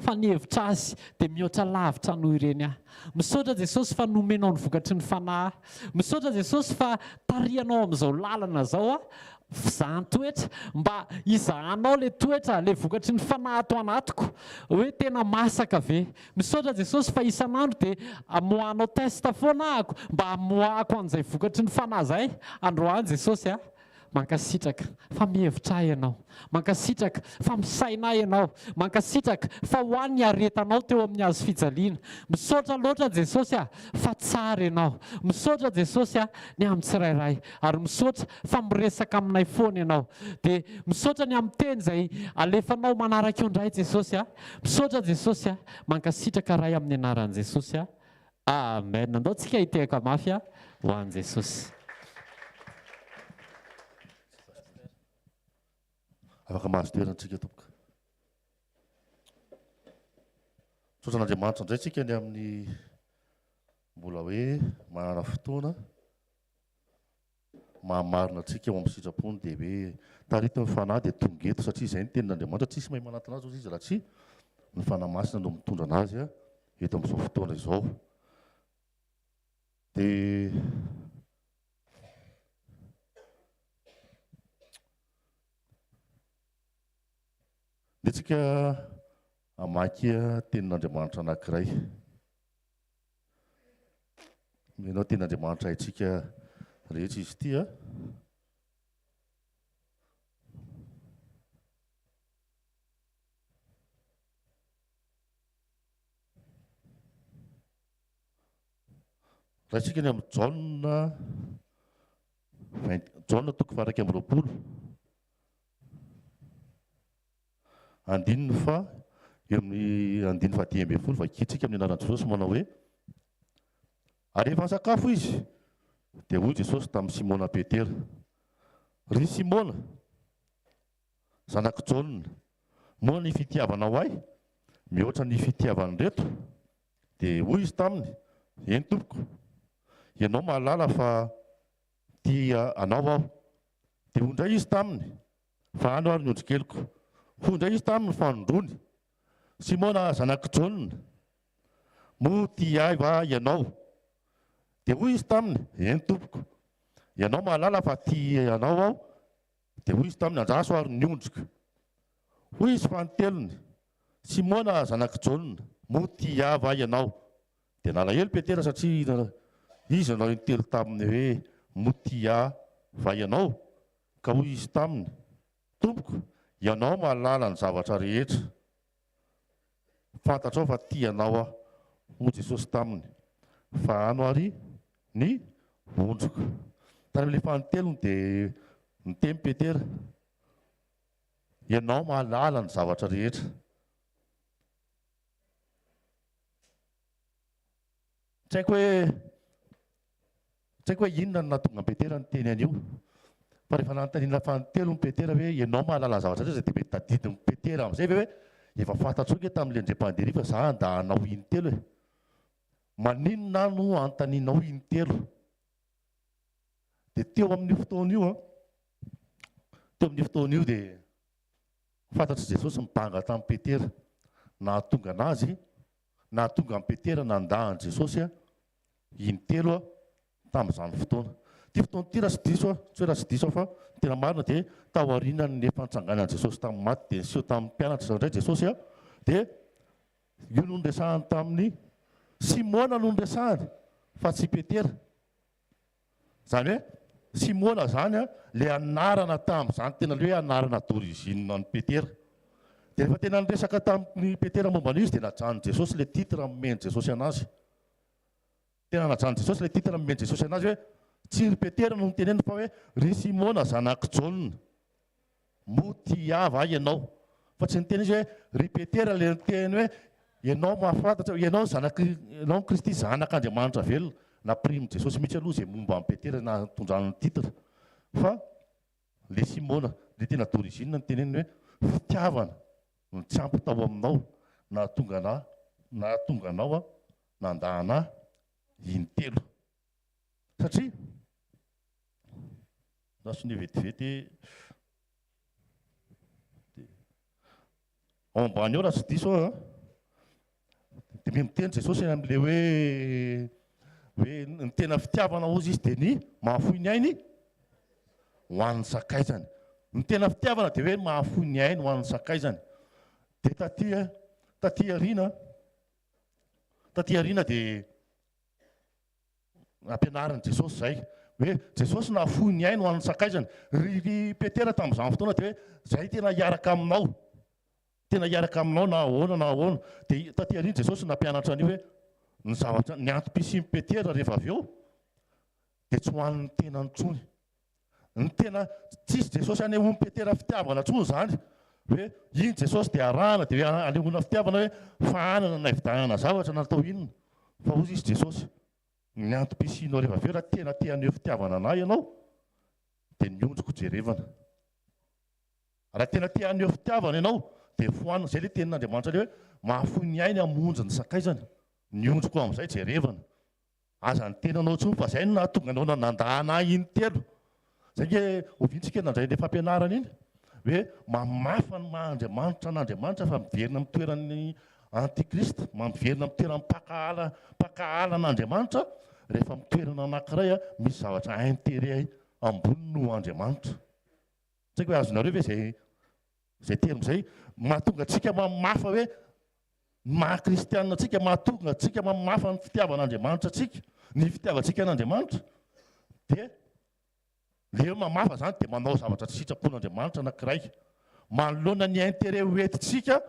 fa ny hevitra azy dia mihoatra lavitra noho ireny aho. Misaotra Jesosy fa nomenao ny vokatry ny Fanahy ahy. Misaotra Jesosy fa tarihanao amin'izao lalana izao aho, fizahan-toetra, mba hizahanao ilay toetra, ilay vokatry ny Fanahy ato anatiko, hoe tena masaka ve. Misaotra Jesosy fa isan'andro dia amoahanao test foana ahako mba hamoahako an'izay vokatry ny Fanahy izay androany Jesosy a. Mankasitraka fa mihevitra ahy Ianao. Mankasitraka fa misaina ahy Ianao. Mankasitraka fa ho ahy niaretanao teo amin'ny hazo fijaliana. Misaotra loatra Jesosy a fa tsara Ianao. Misaotra Jesosy a ny amin'ny tsirairay. Ary misaotra fa miresaka aminay foana Ianao. Dia misaotra ny amin'ny teny izay alefanao manaraka eo indray Jesosy a. Misaotra Jesosy a. Mankasitraka Ray amin'ny anaran'i Jesosy a. Amen. Andao tsika hitehaka mafy a ho an'i Jesosy. Afaka mahazo toerana tsika tompoko. Misaotra an'Andriamanitra indray tsika ny amin'ny mbola hoe manana fotoana mahamarina antsika ao amin'ny sitrapony dia hoe tarito ny fanahy dia tonga eto satria izay ny tenin'Andriamanitra, tsisy mahay manatona azy hozy izy raha tsy ny Fanahy Masina no mitondra anazy eto amin'izao fotoana izao. Dia Ndeha tsika hamaky tenin'Andriamanitra anankiray. Omenao tenin'Andriamanitra haintsika rehetra izy ity a. Raisika ny amin'ny Jaona vingt Jaona toko faha 21. Andininy faha eo amin'ny andininy faha 15 vakintsika amin'ny anaran'i Jesosy manao hoe Ary rehefa nisakafo izy dia hoy Jesosy tamin'i Simona Petera, Ry Simona, zanak'i Jaona, moa ny fitiavanao ahy mihoatra ny fitiavan'ireto? Dia hoy izy taminy, Eny tompoko, ianao mahalala fa tia anao aho. Dia hoy indray izy taminy, Fahano ary ny ondrikeliko. Hoy indray izy taminy fanindroany, Simona zanak'i Jaona, moa tia ahy va ianao? Dia hoy izy taminy, Eny tompoko, ianao mahalala fa tia anao aho. Dia hoy izy taminy, Andraso ary ny ondriko. Hoy izy fanintelony, Simona zanak'i Jaona, moa tia ahy va ianao? Dia nalahelo Petera satria izy nanao intelo taminy hoe, Moa tia ahy va ianao? Ka hoy izy taminy, Tompoko, Ianao mahalala ny zavatra rehetra. Fantatrao fa tia Anao aho. Hoy Jesosy taminy, Fahano àry ny ondriko. Tany amin'ilay fanintelony dia niteny Petera, Ianao mahalala ny zavatra rehetra. Tsy haiko hoe tsy haiko hoe inona no nahatonga an'i Petera niteny an'io. Fa rehefa nanontaniana fanintelony Petera hoe ianao mahalala ny zavatra rehetra dia mety tadidin'i Petera amin'izay ve hoe efa fantatrao ange tamin'ilay indray-mpandeha fa za handà anao intelo e. Maninona aho no anontanianao intelo? Dia teo amin'io fotoana io an, teo amin'io fotoana io dia Fantatr'i Jesosy ny banga tamin'i Petera. Nahatonga anazy, nahatonga an'i Petera nandà an'i Jesosy intelo tamin'izany fotoana. Ity fotoana ity raha tsy diso aho, tsy hoe raha tsy diso aho fa ny tena marina dia taorianan'ny efa nitsanganan'i Jesosy tamin'ny maty dia niseho tamin'ny mpianatra indray Jesosy dia io no niresahany tamin'i Simona no niresahany fa tsy i Petera. Izany hoe Simona izany ilay anarana tamin'izany tena ilay hoe anarana d'origine an'i Petera. Dia rehefa tena niresaka tamin'i Petera momba an'io izy dia najanon'i Jesosy ilay titre nomen'i Jesosy anazy. Tena najanon'i Jesosy ilay titre nomen'i Jesosy anazy hoe tsy ry Petera no niteneniny fa hoe ry Simona zanak'i Jaona. Moa tia va ianao? Fa tsy niteny izy hoe, Ry Petera, ilay niteny hoe, Ianao mahafantatra, ianao zanak'i, ianao Kristy zanak'Andriamanitra velona. Nampirimin'i Jesosy mihitsy aloha izay momba an'i Petera nahatondrany ny titre. Fa ilay Simona, ilay tena d'origine niteneniny hoe, fitiavana no tsy ampy tao aminao nahatonga anà, nahatonga anao nandà anà intelo. Satria Nasonia vetivety dia ao ambany ao raha tsy diso aho an. Dia miteny Jesosy any amin'ilay hoe hoe ny tena fitiavana hozy izy dia ny mahafoy ny ainy ho an'ny sakaizany. Ny tena fitiavana dia hoe mahafoy ny ainy ho an'ny sakaizany. Dia taty taty aoriana taty aoriana dia Nampianarin'i Jesosy izay, hoe Jesosy nahafoy ny ainy ho an'ny sakaizany. Ry ry Petera tamin'izany fotoana dia hoe izay tena hiaraka aminao, tena hiaraka aminao na ahoana na ahoana. Dia taty aoriana Jesosy nampianatra an'io hoe ny zavatra, ny antom-pisian'i Petera rehefa avy eo dia tsy ho an'ny tenany intsony. Ny tena tsisy Jesosy anehoan'i Petera fitiavana intsony izany hoe iny Jesosy dia arahana dia hoe anehoana fitiavana hoe fahanana na ividianana zavatra na atao inona fa hozy izy Jesosy ny antom-pisianao rehefa avy eo raha tena te haneho fitiavana anah ianao dia ny ondriko jerevana raha tena te haneho fitiavana ianao dia foanina izay ilay tenin'Andriamanitra ilay hoe mahafoy ny ainy hamonjy ny sakaizany ny ondriko amin'izay jerevana Aza ny tenanao intsony fa zay no nahatonga anao nandà anah intelo. Zay nge oviantsika nandray ilay fampianarana iny hoe mamafa ny maha Andriamanitra an'Andriamanitra fa miverina amin'ny toeran'ny antichrist, miverina amin'ny toeran'ny mpakahala mpakahala an'Andriamanitra rehefa amin'ny toerana anankiray misy zavatra intérêt ambony noho Andriamanitra. Tsy haiko hoe azonareo ve izay izay terme izay mahatonga antsika mamafa hoe ny maha kristianina antsika, mahatonga antsika mamafa ny fitiavan'Andriamanitra antsika, ny fitiavantsika an'Andriamanitra dia le hoe mamafa izany dia manao zavatra tsy sitrapon'Andriamanitra anankiray manoloana ny intérêt hoentintsika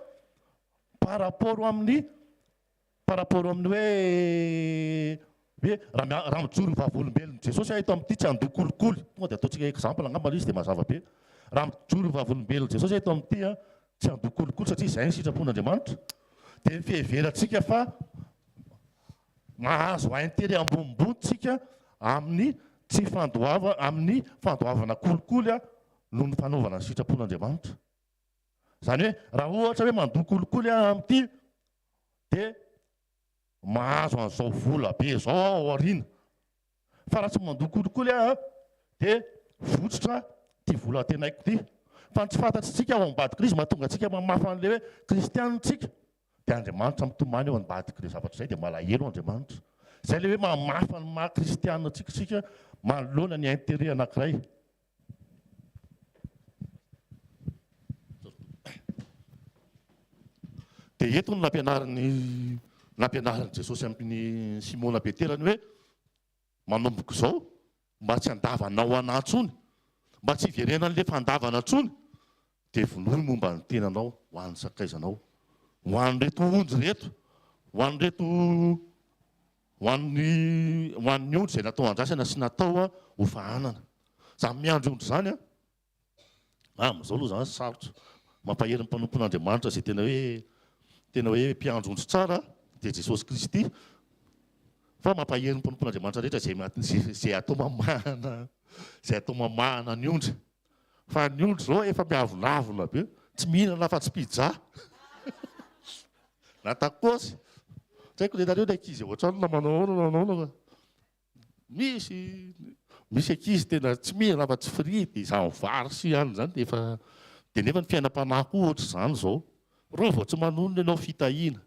par rapport amin'ny Par rapport amin'ny hoe hoe raha raha mijoro vavolombelon'i Jesosy aho eto amin'ity tsy handoa kolikoly, tonga dia ataontsika exemple angamba ilay izy dia mazava be. Raha mijoro vavolombelon'i Jesosy aho eto amin'ity an, tsy handoa kolikoly satria izay ny sitrapon'Andriamanitra, dia ny fiheverantsika fa mahazo intérêt ambonimbony tsika amin'ny tsy fandoava amin'ny fandoavana kolikoly an noho ny fanaovana ny sitrapon'Andriamanitra. Izany hoe raha ohatra hoe mandoa kolikoly aho amin'ity dia mahazo an'izao vola be izao aho ao aoriana. Fa raha tsy mandoa kolikoly aho dia votsotra ity vola antenaiko ity. Fa ny tsy fantatr'tsika ao ambadik'ilay izy mahatonga antsika mamafa an'ilay hoe kristianina tsika dia Andriamanitra mitomany ao ambadik'ilay zavatra izay dia malahelo Andriamanitra. Izay ilay hoe mamafa ny maha kristianina antsika isika manoloana ny intérêt anankiray. Dia eto no nampianarin'i nampianarin'i Jesosy amin'i Simona Petera ny hoe manomboka izao mba tsy handavanao anà intsony, mba tsy hiverenan'ilay fandavana intsony, dia vonoy momba ny tenanao ho an'ny sakaizanao, ho an'ireto ondry ireto, ho an'ireto Ho an'ny ho an'ny ondry izay natao handrasana sy natao ho fahanana. Izany miandry ondry izany an, amin'izao aloha izany sarotra. Mampahery ny mpanompon'Andriamanitra izay tena hoe tena hoe mpiandry ondry tsara dia Jesosy Kristy. Fa mampahery ny mpanompon'Andriamanitra rehetra izay izay atao mamahana izay atao mamahana ny ondry. Fa ny ondry izao efa miavonavona be, tsy mihinana afa-tsy pizza na tacos. Tsy haiko le nareo ny ankizy ao an-trano na manao ahoana na manao ahoana fa misy misy ankizy tena tsy mihinana afa-tsy frity, izany vary sy anona izany dia efa dia nefa ny fiainam-panahy koa ohatr'izany izao. Raha vao tsy manonona ianao fitahiana,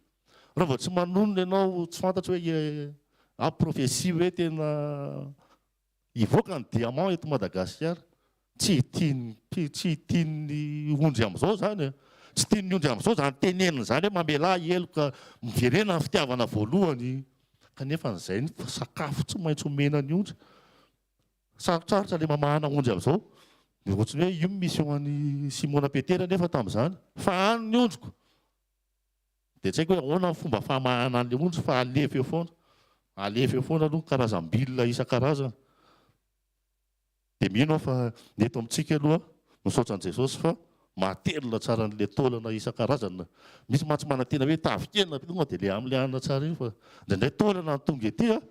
raha vao tsy manonona ianao tsy fantatro hoe ah prophetie hoe tena Hivoaka ny diamant eto Madagasikara. Tsy tian'ny tsy tian'ny ondry amin'izao izany e. Tsy tian'ny ondry amin'izao izany tenenina izany hoe mamelà heloka, miverena amin'ny fitiavana voalohany. Kanefa izay ny sakafo tsy maintsy omena ny ondry. Sarotsarotra ilay mamahana ondry amin'izao. Dia ohatran'ny hoe io ny mission an'i Simona Petera anefa tamin'izany. Fahano ny ondriko. Dia tsy haiko hoe ahoana ny fomba famahana an'ilay ondry fa alefa eo foana. Alefa eo foana aloha ny karazam-bilona isan-karazany. Dia mino aho fa ny eto amintsika aloha, misaotra an'i Jesosy fa mahatelina tsara an'ilay taolana isan-karazany. Misy mantsy manantena hoe tavin-kena tonga dia ilay amin'ilay hanina tsara iny fa indraindray taolana no tonga ety an!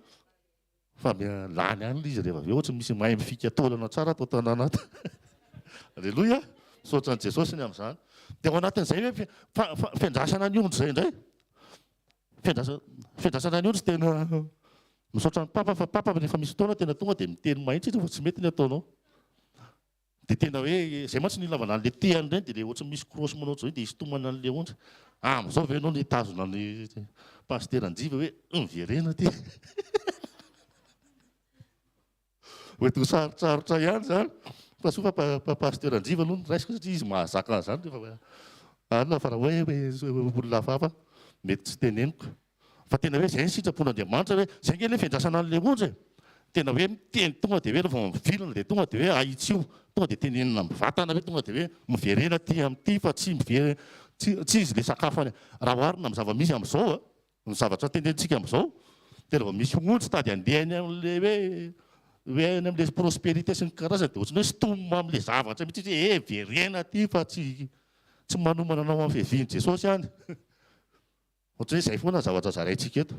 Fa lany any ilay izy rehefa avy eo, ohatra misy mahay mifika taolana tsara ato an-tanàna ato. Aleloia! Misaotra an'i Jesosy ny amin'izany. Dia ao anatin'izay hoe fiandrasana ny ondry izay indray. Fiandrasana, fiandrasana ny ondry tena misaotra an'i Papa fa Papa rehefa misy fotoana tena tonga dia miteny mahitsy izy fa tsy mety ny ataonao. Dia tena hoe izay mantsy no ilavana an'ilay tehany ireny dia ilay ohatran'ny misy crosse manao ohatr'izao dia isintomana an'ilay ondry. Amin'izao ve ianao no hitazona ny. Pasitera Njiva hoe miverena aty. Mety ho sarotsarotra ihany izany. Fa soa fa Pasteur Njiva aloha no raisiko satria izy mahazaka an'izany rehefa alina fa raha hoe olona hafahafa mety tsy teneniko. Fa tena hoe izay ny sitrapon'Andriamanitra hoe izay ange ilay fiandrasana an'ilay onja e. Tena hoe miteny tonga dia hoe rehefa mivilana dia tonga dia hoe ahitsio, tonga dia tenenina mivantana hoe tonga dia hoe miverena aty amin'ity fa tsy miverina tsy izy ilay sakafo any. Raha oharina amin'ny zava-misy amin'izao a, ny zavatra tenenintsika amin'izao dia rehefa misy onjy tady handeha any amin'ilay hoe hoe any amin'ilay prospérité sy ny karazany dia ohatran'ny hoe sintomina amin'ilay zavatra mihitsy izy hoe eh verena aty fa tsy tsy manomana anao amin'ny fiavian'i Jesosy any. Ohatran'ny hoe izay foana ny zavatra zaraintsika eto.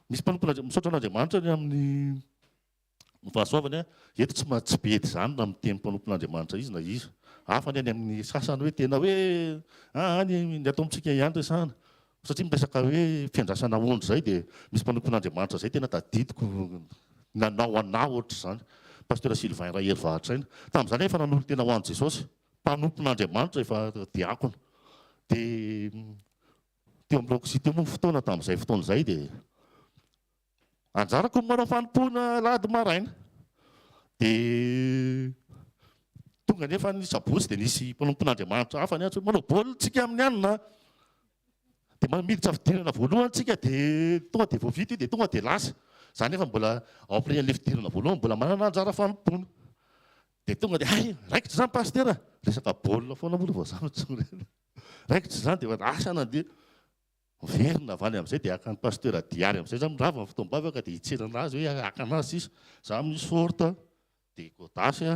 Misy mpanompon'Andriamanitra, misaotra an'Andriamanitra ny amin'ny ny fahasoavany an, eto tsy tsy bedy izany na miteny mpanompon'Andriamanitra izy na iza. Hafa ny any amin'ny sasany hoe tena hoe aa ny ny ato amintsika ihany resahana. Satria miresaka hoe fiandrasana ondry izay dia misy mpanompon'Andriamanitra izay tena tadidiko nanao anah ohatr'izany. Pasteur Sylvain Raherivahatraina. Tamin'izany aho efa nanolo-tena ho an'i Jesosy. Mpanompon'Andriamanitra efa diakona. Dia teo amin'ny Roxy teo moa ny fotoana tamin'izay fotoana izay dia anjarako ny manao fanompoana alahady maraina. Dia tonga nefa ny sabotsy dia nisy mpanompon'Andriamanitra hafa niantso hoe manao baolina tsika amin'ny alina. Dia miditra fidirana voalohany tsika dia tonga dia vao vita io dia tonga dia lasa. Za nefa mbola ao aorian'ilay fidirana voalohany mbola manana anjara fanompoana. Dia tonga dia hay raikitra izany pasitera, resaka baolina foana moa rehefa za no tsy Raikitra izany dia lasa nandeha miverina avy any amin'izay dia haka an'i Pasteur Diary amin'izay za mirava ny fotoam-bavaka dia hitsenana azy hoe haka anazy sisa. Za amin'io short dia godasy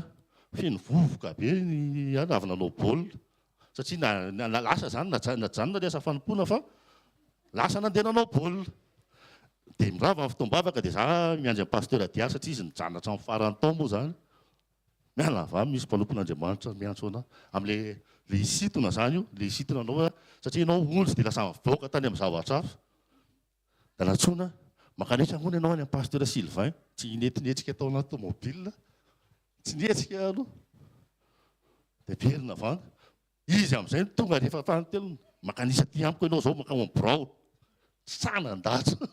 feno vovoka be ny any avy nanao baolina satria na lasa izany najanona ilay asa fanompoana fa lasa nandeha nanao baolina. Dia mirava ny fotoam-bavaka dia za miandry an'i Pasteur Diary satria izy nijanona hatramin'ny farany tao moa izany. Miala avy any misy mpanompon'Andriamanitra miantso anah amle le hisintona zany io, le hisintona anao a, satria ianao ondry dia lasa mivoaka tany amin'ny zavatra hafa. Da nantsoina, mankanesa hono ianao any amin'ny pasteur Sylvain, tsy netinetsika tao anaty tomobile, tsy nihetsika aloha. Dia verina avy any. Izy amin'izay no tonga rehefa fanintelony, mankanisa aty amiko ianao izao, mankao amin'ny birao. Tsy sahy nandà intsony.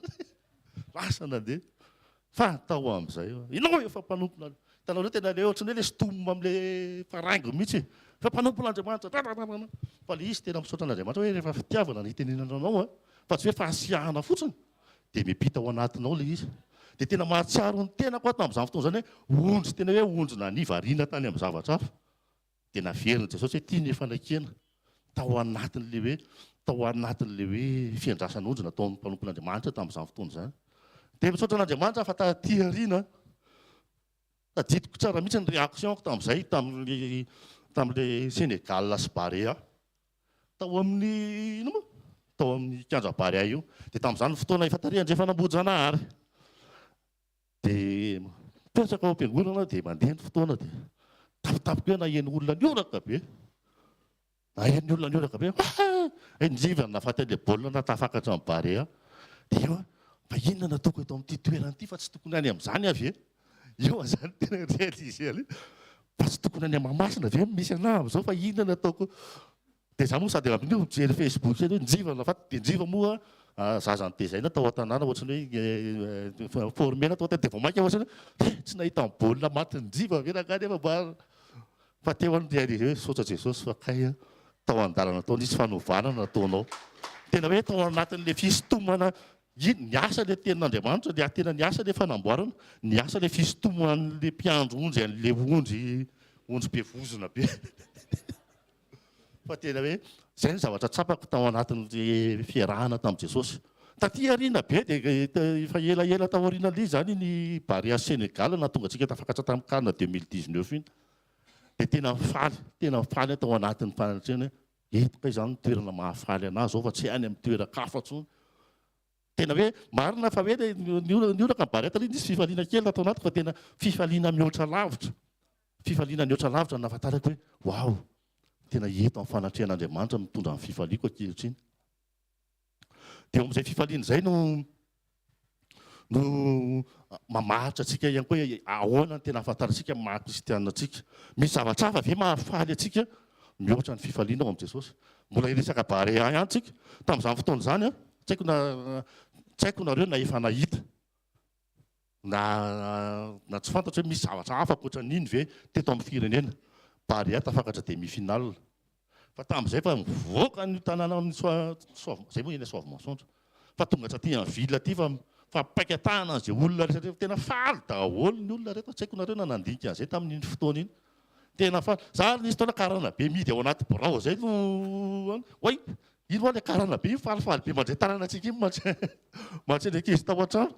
Lasa nandeha. Fa tao amin'izay, ianao efa mpanompona. Hitanareo tena ilay ohatran'ny hoe ilay sintomina amin'ilay faraingo mihitsy e. Efa mpanompon'Andriamanitra. Rarararara. Fa ilay izy tena misaotra an'Andriamanitra hoe rehefa fitiavana no itenenana anao an, fa tsy hoe fahasiahana fotsiny, dia miampita ao anatinao ilay izy. Dia tena mahatsiaro ny tenako aho tamin'izany fotoana izany hoe ondry tena hoe ondry nania variana tany amin'ny zavatra hafa. Dia naverin'i Jesosy hoe ity ny efa nekena tao anatin'ilay hoe tao anatin'ilay hoe fiandrasana ondry nataon'ny mpanompon'Andriamanitra tamin'izany fotoana izany. Dia misaotra an'Andriamanitra fa taty aoriana, tadidiko tsara mihitsy ny réaction-ko tamin'izay tamin'ny tamin'ilay Sénégal sy Barea tao amin'ny ino moa? Tao amin'ny kianja Barea io. Dia tamin'izany fotoana efa tary Andrefan'Ambohijanahary. Dia mipetraka ao am-piangonana aho dia mandeha ny fotoana dia tampotampoka eo naheno olona nihoraka be. Naheno olona nihoraka be. Hay njiva nahafaty an'ilay baolina nahatafakatra ny Barea. Dia eo aho, fa inona no ataoko eto amin'ity toerana ity fa tsy tokony any amin'izany aho ve? Eo aho izany tena réaliser an'io. Fa tsy tokony any Mahamasina ve no misy anah amin'izao fa inona no ataoko? Dia za moa sady amin'io mijery Facebook eny hoe njiva na faty dia njiva moa zaza notezaina tao an-tanàna ohatran'ny hoe formena tao an-tanàna dia vao mainka ohatran'ny hoe he tsy nahita ny baolina maty njiva ve rangahy nefa mba fa teo aho no réaliser hoe misaotra Jesosy fa kay tao an-dalana tao nisy fanovana nataonao tena hoe tao anatin'ilay fisintomana iny niasa ilay tenin'Andriamanitra dia tena niasa ilay fanamboarana niasa ilay fisintoman'ilay mpiandry ondry an'ilay ondry ondry be vozona be. Fa tena hoe izay ny zavatra tsapako tao anatin'ny fiarahana tamin'i Jesosy. Taty aoriana be dia efa elaela tao aorianan'ilay izy izany iny Barea Sénégal nahatonga antsika tafakatra tamin'ny CAN 2019 iny. Dia tena faly, tena faly aho tao anatin'ny fanatrehana hoe eto kay izany ny toerana mahafaly an'ahy izao fa tsy any amin'ny toeran-kafa intsony. Tena hoe marina fa hoe nioraka ny Barea taloha nisy fifaliana kely tato anatiko fa tena fifaliana mihoatra lavitra. Fifaliana nihoatra lavitra no nahafantarako hoe waouh, tena eto amin'ny fanatrehan'Andriamanitra no mitondra ny fifaliako ankehitriny. Dia eo amin'izay fifaliana izay no no mamaritra antsika ihany koa hoe ahoana no tena ahafantarantsika ny maha kristianina antsika. Misy zavatra hafa ve mahafaly antsika mihoatra ny fifaliana ao amin'i Jesosy? Mbola hiresaka Barea ihany tsika. Tamin'izany fotoana izany, tsy haiko na Tsy haiko nareo na efa nahita na na tsy fantatro hoe misy zavatra hafa ankoatran'iny ve teto amin'ny firenena. Barea tafakatra demi finale. Fa tamin'izay fa mivoaka an'io tanànan'i Soa Soav zay moa eny Soavimasoandro. Fa tonga hatraty amin'ny ville aty fa mifampikaikatahana an'izay olona rehetra rehetra. Tena faly daholo ny olona rehetra. Tsy haiko nareo na nandinika an'izay tamin'iny fotoana iny. Tena faly. Za ary nisy fotoana karana be mihidy ao anaty birao zay no oay! Iny hoa le karana be iny falifaly be mandray tanana antsika iny mantsy mantsy ny ankizy tao an-trano.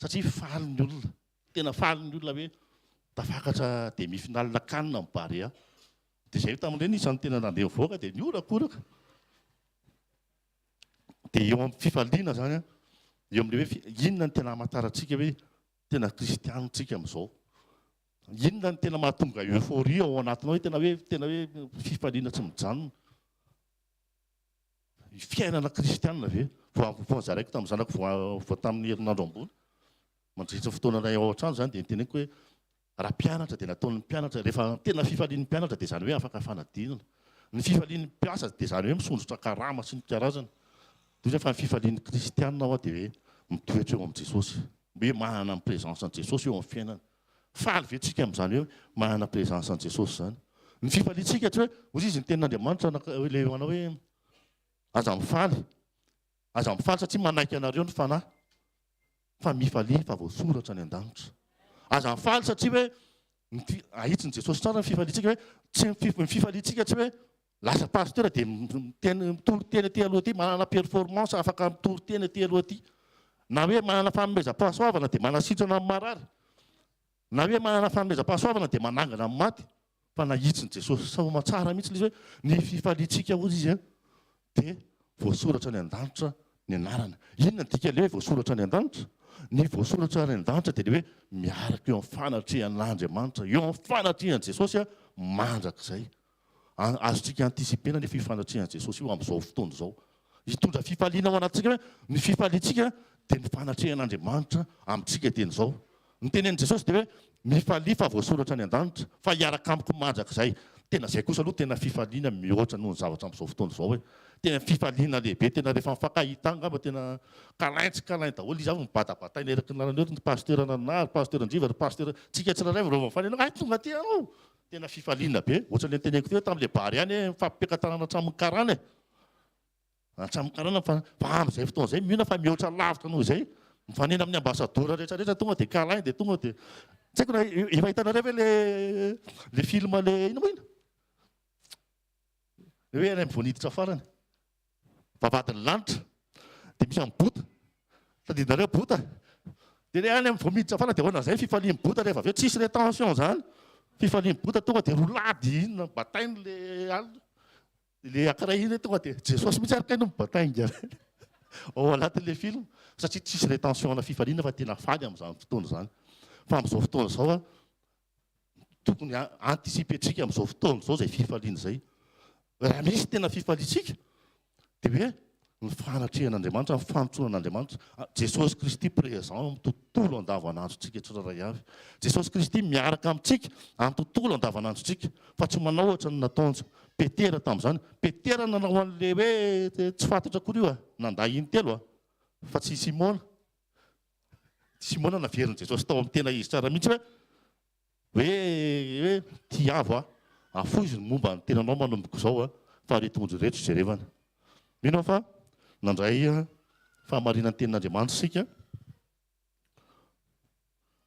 Satria faly ny olona. Tena faly ny olona hoe tafakatra demi finale can ny Barea. Dia izay tamin'ireny isan'ny tena nandeha nivoaka dia nihorakoraka. Dia eo amin'ny fifaliana izany an, eo amin'ilay hoe inona no tena hamantarantsika hoe tena kristiana tsika amin'izao. Inona no tena mahatonga euphorie ao anatinao hoe tena hoe tena hoe fifaliana tsy mijanona. Fiainana kristiana ve? Vao vao nozaraiko tamin'ny zanako vao vao tamin'ny herinandro ambony. Mandritra ny fotoananay ao an-trano izany dia niteneniko hoe raha mpianatra dia nataon'ny mpianatra rehefa tena fifalian'ny mpianatra dia izany hoe afaka fanadinana. Ny fifalian'ny mpiasa dia izany hoe misondrotra karama sy ny karazany. Toy izay fa ny fifalian'ny kristiana hoa dia hoe mitoetra eo amin'i Jesosy. Hoe manana ny présence an'i Jesosy eo amin'ny fiainana. Faly ve tsika amin'izany hoe manana présence an'i Jesosy izany? Ny fifaliantsika tsy hoe, hoy izy ny tenin'Andriamanitra ilay manao hoe aza mifaly, aza mifaly satria manaiky anareo ny Fanahy, fa mifalia fa voasoratra any an-danitra. Aza mifaly satria hoe ahitsin'i Jesosy tsara ny fifaliantsika hoe tsy ny fifaliantsika tsy hoe lasa pasteur dia miteny mitory teny aty aloha aty, manana performance afaka mitory teny aty aloha aty. Na hoe manana fanomezam-pahasoavana dia manasitrana ny marary. Na hoe manana fanomezam-pahasoavana dia manangana ny maty. Fa nahitsin'i Jesosy soamatsara mihitsy ilay izy hoe ny fifaliantsika hozy izy dia voasoratra any an-danitra ny anarana. Inona ny dikan'ilay hoe voasoratra any an-danitra? Ny voasoratra any an-danitra dia ilay hoe miaraka eo amin'ny fanatrehan'Andriamanitra, eo amin'ny fanatrehan'i Jesosy mandrakizay. Azontsika anticiper-na anefa io fanatrehan'i Jesosy io amin'izao fotoana izao. Hitondra fifaliana ao anatintsika hoe ny fifaliantsika dia ny fanatrehan'Andriamanitra amintsika dieny izao. Ny tenenin'i Jesosy dia hoe mifalia fa voasoratra any an-danitra fa hiaraka amiko mandrakizay. Tena izay kosa aloha tena fifaliana mihoatra noho ny zavatra amin'izao fotoana izao e. Tena fifaliana lehibe, tena rehefa mifankahita angamba tena câlin tsy câlin daholo izy avy mibatabataina eraky ny lalana eo, ry pasteur Nana, ry pasteur Ndriva, ry pasteur, tsika tsirairay vao mifanena, hay tonga aty ianao. Tena fifaliana be, ohatran'ilay noteneniko teo tamin'ilay bar ihany hoe mifampipeka-tanana hatramin'ny karana e. Hatramin'ny karana fa fa amin'izay fotoana izay mino aho fa mihoatra lavitra noho izay. Mifanena amin'ny ambassadeur rehetra rehetra tonga dia câlin dia tonga dia tsy haiko na efa hitanareo ve le le film le inona moa iny? Le hoe any amin'ny vao niditra farany. Vavahadin'ny lanitra. Dia misy an'i Bota. Tadidinareo Bota? Dia le any amin'ny vao miditra farany dia ahoana izay fifalian'i Bota rehefa avy eo tsisy rétention izany. Fifalian'i Bota tonga dia roulade inona batainy le alina. Le ankiray iny tonga dia Jesosy mihitsy ary kay no mibatainga ao anatin'le film satria tsisy rétention ana fifaliana fa tena faly amin'izany fotoana izany. Fa amin'izao fotoana izao a, tokony anticiper-tsika amin'izao fotoana izao izay fifaliana izay. Raha misy tena fifaliantsika dia hoe ny fanatrehan'Andriamanitra, ny fanotronan'Andriamanitra. Jesosy Kristy présent amin'ny tontolo andavanandrontsika tsirairay avy. Jesosy Kristy miaraka amintsika amin'ny tontolo andavanandrontsika fa tsy manao ohatra ny nataon'i Petera tamin'izany. Petera nanao an'ilay hoe tsy fantatra akory io a, nandà intelo a, fa tsy i Simona. Simona naverin'i Jesosy tao amin'ny tena izy tsara mihitsy hoe Hoe hoe tiavo aho. Afoizo ny momba ny tenanao manomboka izao a, fa ireto ondry ireto jerevana. Mino aho fa nandray fahamarinan'ny tenin'Andriamanitra isika.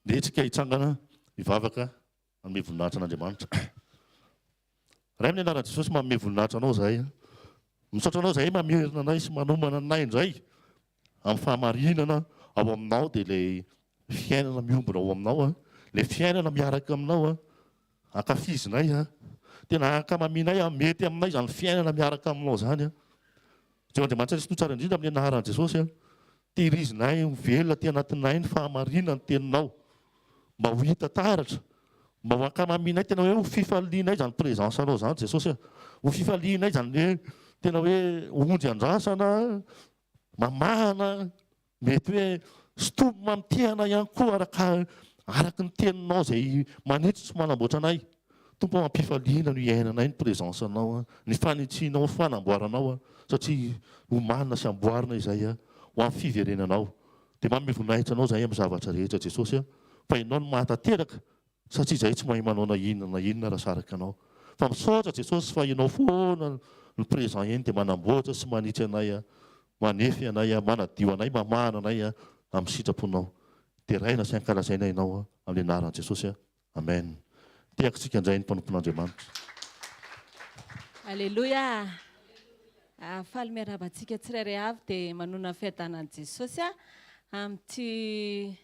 Ndeha isika hitsangana hivavaka hanome voninahitra an'Andriamanitra. Ray amin'ny anaran'i Jesosy manome voninahitra anao izahay. Misaotra anao izahay mamerina anay sy manomana anay indray amin'ny fahamarinana ao aminao dia ilay fiainana miombona ao aminao a, ilay fiainana miaraka aminao a, ankafizinay a, tena ankamaminay a, mety aminay izany fiainana miaraka aminao izany a. Jehovah Andriamanitra Kristy tsara indrindra amin'ny anaran'i Jesosy a, tehirizinay ho velona aty anatinay ny fahamarinan'ny teninao mba ho hita taratra, mba ho ankamaminay tena hoe ho fifalianay izany présence anao izany Jesosy a, ho fifalianay izany hoe tena hoe ondry andrasana, mamahana, Mety hoe sintomina mitehana ihany koa araka araka ny teninao izay manitsy sy manamboatra anay. Tompo ô ampifaliana no iainanay ny présence anao, ny fanitsianao, ny fanamboaranao satria omanina sy amboarina izay. ho amin'ny fiverenanao. Dia manome voninahitra Anao izahay amin'ny zavatra rehetra Jesosy a, fa Ianao no mahatanteraka satria izahay tsy mahay manao na inona na inona raha saraka Anao. Fa misaotra Jesosy fa Ianao foana no présent eny dia manamboatra sy manitsy anay a, manefy anay a, manadio anay, mamahana anay a, amin'ny sitraponao. Deraina sy ankalazaina Ianao amin'ny anaran'i Jesosy a. Amen. Tehakitsika indray ny mpanompon'Andriamanitra. Aleloia! Faly miarahaba antsika tsirairay avy dia manonona ny fiadanan'i Jesosy amin'ity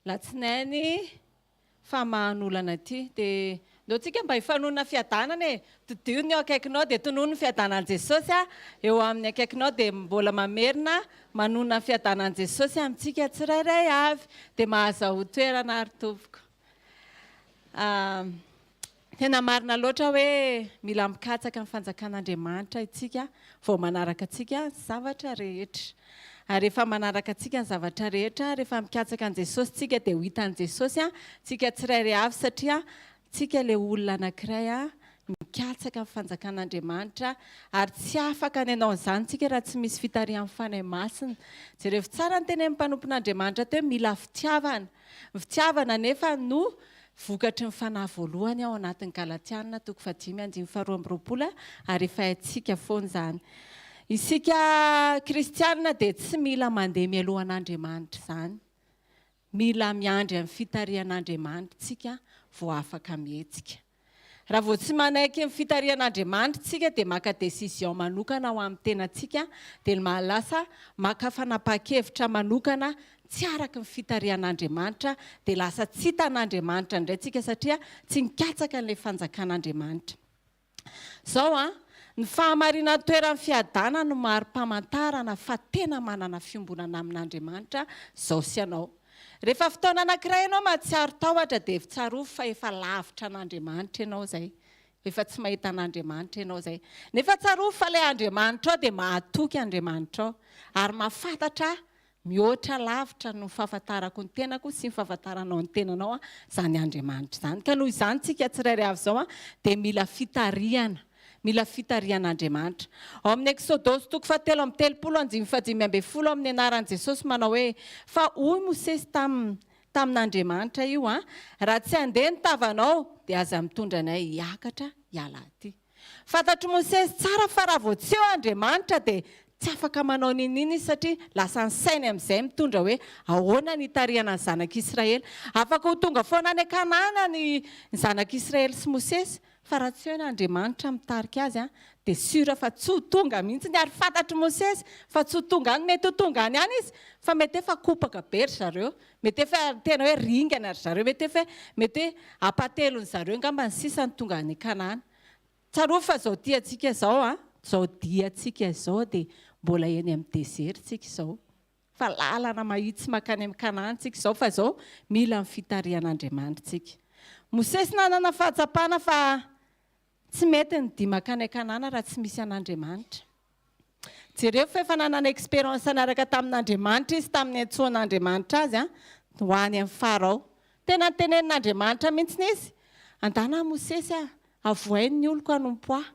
latsinainy famahan'olana ity. Dia ndao tsika mba hifanonona fiadanana e! Todiho ny eo akaikinao dia tonony ny fiadanan'i Jesosy eo amin'ny akaikinao dia mbola mamerina manonona ny fiadanan'i Jesosy amintsika tsirairay avy dia mahazahoa toerana ary tompoko. Tena marina loatra hoe mila mikatsaka ny fanjakan'Andriamanitra isika vao manaraka antsika ny zavatra rehetra. Ary rehefa manaraka antsika ny zavatra rehetra, rehefa mikatsaka an'i Jesosy tsika dia ho hitan'i Jesosy tsika tsirairay avy satria Tsika ilay olona anankiray mikatsaka ny fanjakan'Andriamanitra ary tsy afaka ny hanao an'izany tsika raha tsy misy fitarihan'ny Fanahy Masina. Jerevo tsara ny tenenin'ny mpanompon'Andriamanitra teo hoe mila fitiavana. Ny fitiavana anefa no vokatry ny Fanahy voalohany ao anatin'ny Galatiana toko fahadimy andininy faharoa amby roapolo ary efa haintsika foana izany. Isika kristianina dia tsy mila mandeha mialoha an'Andriamanitra izany. Mila miandry amin'ny fitarihan'Andriamanitra tsika vao afaka mihetsika. Raha vao tsy manaiky ny fitarihan'Andriamanitra tsika dia maka décision manokana ho amin'ny tenantsika dia ny mahalasa maka fanapahan-kevitra manokana tsy araka ny fitarihan'Andriamanitra dia lasa tsy hitan'Andriamanitra indray tsika satria tsy nikatsaka an'ilay fanjakan'Andriamanitra. Izao an, ny fahamarinan-toeran'ny fiadanana no mari-pamantarana fa tena manana fiombonana amin'Andriamanitra izao sy ianao. Rehefa fotoana anankiray ianao mahatsiaro tahotra dia tsarovy fa efa lavitra an'Andriamanitra ianao izay. Efa tsy mahita an'Andriamanitra ianao izay. Nefa tsarovy fa ilay Andriamanitrao dia mahatoky Andriamanitrao ary mahafantatra Mihoatra lavitra noho ny fahafantarako ny tenako sy ny fahafantaranao ny tenanao izany Andriamanitra izany. Ka noho izany tsika tsirairay avy izao dia mila fitarihana, mila fitarihan'Andriamanitra. Ao amin'ny Eksodosy toko fahatelo amby telopolo andininy fahadimy ambin'ny folo amin'ny anaran'i Jesosy manao hoe, Fa hoy Mosesy taminy, tamin'Andriamanitra io an, raha tsy handeha ny tavanao dia aza mitondra anay hiakatra hiala aty. Fantatr'i Mosesy tsara fa raha vao tsy eo Andriamanitra dia tsy afaka manao n'inon'inona izy satria lasa ny sainy amin'izay mitondra hoe ahoana ny hitarihana ny zanak'Israely. Afaka ho tonga foana any Kanana ny zanak'Israely sy Mosesy fa raha tsy eo ny Andriamanitra mitarika azy dia sûr fa tsy ho tonga mihitsy ary fantatr'i Mosesy fa tsy ho tonga any, mety ho tonga any ihany izy fa mety efa kopaka be ry zareo, mety efa tena hoe ringana ry zareo, mety efa mety hoe ampahatelony zareo angamba ny sisa no tonga any Kanana. Tsarovy fa izao tiantsika izao an, izao diantsika izao dia mbola eny amin'ny désert tsika izao. Fa lalana mahitsy mankany amin'ny Kanana tsika izao fa izao mila ny fitarihan'Andriamanitra tsika. Mosesy nanana fahatsapana fa tsy mety ny dia mankany Kanana raha tsy misy an'Andriamanitra. Jereo fa efa nanana expérience niaraka tamin'Andriamanitra izy tamin'ny niantsoan'Andriamanitra azy ho any amin'i Farao. Tena notenenin'Andriamanitra mihitsy izy, Andana Mosesy a, avohay ny oloko hanompo ahy.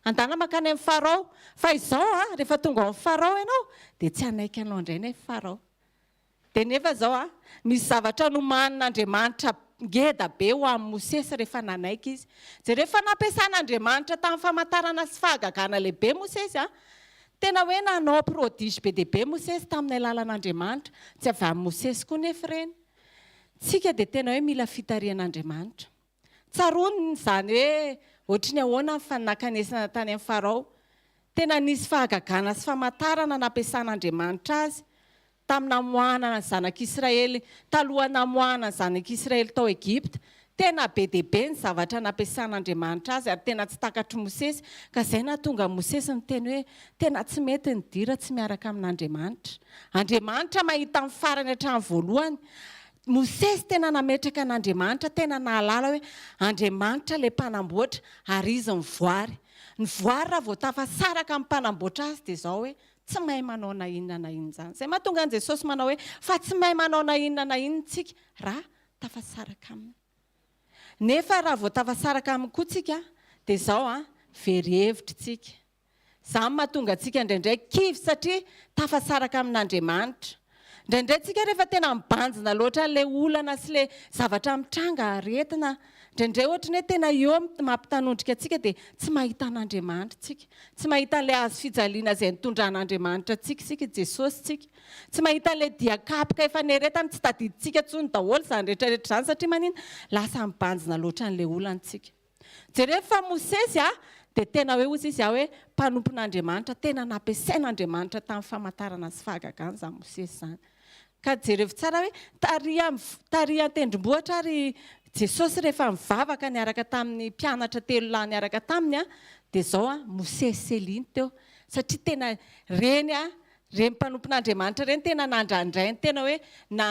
Andana mankany amin'i Farao. Fa izao a, rehefa tonga ao amin'i Farao ianao, dia tsy hanaiky anao indray nefa Farao. Dia nefa izao a, nisy zavatra nomanin'Andriamanitra ngeda be ho an'i Mosesy rehefa nanaiky izy. Jereo fa nampiasain'Andriamanitra tamin'ny famantarana sy fahagagana lehibe Mosesy a. Tena hoe nanao prodige be dia be Mosesy tamin'ny alalan'Andriamanitra. Tsy avy amin'i Mosesy koa nefa ireny. Tsika dia tena hoe mila fitarihan'Andriamanitra. Tsaroany izany hoe ohatry ny ahoana ny fanakanesana tany amin'i Farao. Tena nisy fahagagana sy famantarana nampiasan'Andriamanitra azy tamin'ny namoahana ny zanak'Israely, talohan'ny namoahana ny zanak'Israely tao Egypta. Tena be dia be ny zavatra nampiasan'Andriamanitra azy ary tena tsy takatr'i Mosesy, ka izay nahatonga an'i Mosesy niteny hoe, Tena tsy mety ny dira tsy miaraka amin'Andriamanitra. Andriamanitra mahita ny farany hatramin'ny voalohany. Mosesy tena nametraka an'Andriamanitra, tena nahalala hoe Andriamanitra ilay mpanamboatra ary izy ny voary. Ny voary raha vao tafasaraka amin'ny mpanamboatra azy dia izao hoe tsy mahay manao na inona na inona izany. Izay mahatonga an'i Jesosy manao hoe fa tsy mahay manao na inona na inona isika raha tafasaraka aminy. Nefa raha vao tafasaraka aminy koa tsika dia izao an, very hevitra isika. Izany mahatonga antsika indraindray kivy satria tafasaraka amin'Andriamanitra. Indraindray tsika rehefa tena mibanjina loatra an'ilay olana sy ilay zavatra mitranga, aretina, indraindray ohatry ny hoe tena eo mampitanondrika antsika dia tsy mahita an'Andriamanitra tsika. Tsy mahita an'ilay hazo fijaliana izay nitondran'Andriamanitra antsika isika, Jesosy tsika. Tsy mahita an'ilay dian-kapoka efa nieretany, tsy tadidintsika intsony daholo izany rehetra rehetra izany satria maninona? Lasa mibanjina loatra an'ilay olana tsika. Jereo fa Mosesy a, dia tena hoe hozy izy hoe mpanompon'Andriamanitra, tena nampiasain'Andriamanitra tamin'ny famantarana sy fahagagana izany Mosesy izany. Ka jerevo tsara hoe tary tary an-tendrombohitra ary Jesosy rehefa nivavaka niaraka tamin'ny mpianatra telo lahy niaraka taminy a, dia izao a, Mosesy sy Elia no teo. Satria tena ireny a, ireny mpanompon'Andriamanitra ireny tena nandrandrainy, tena hoe na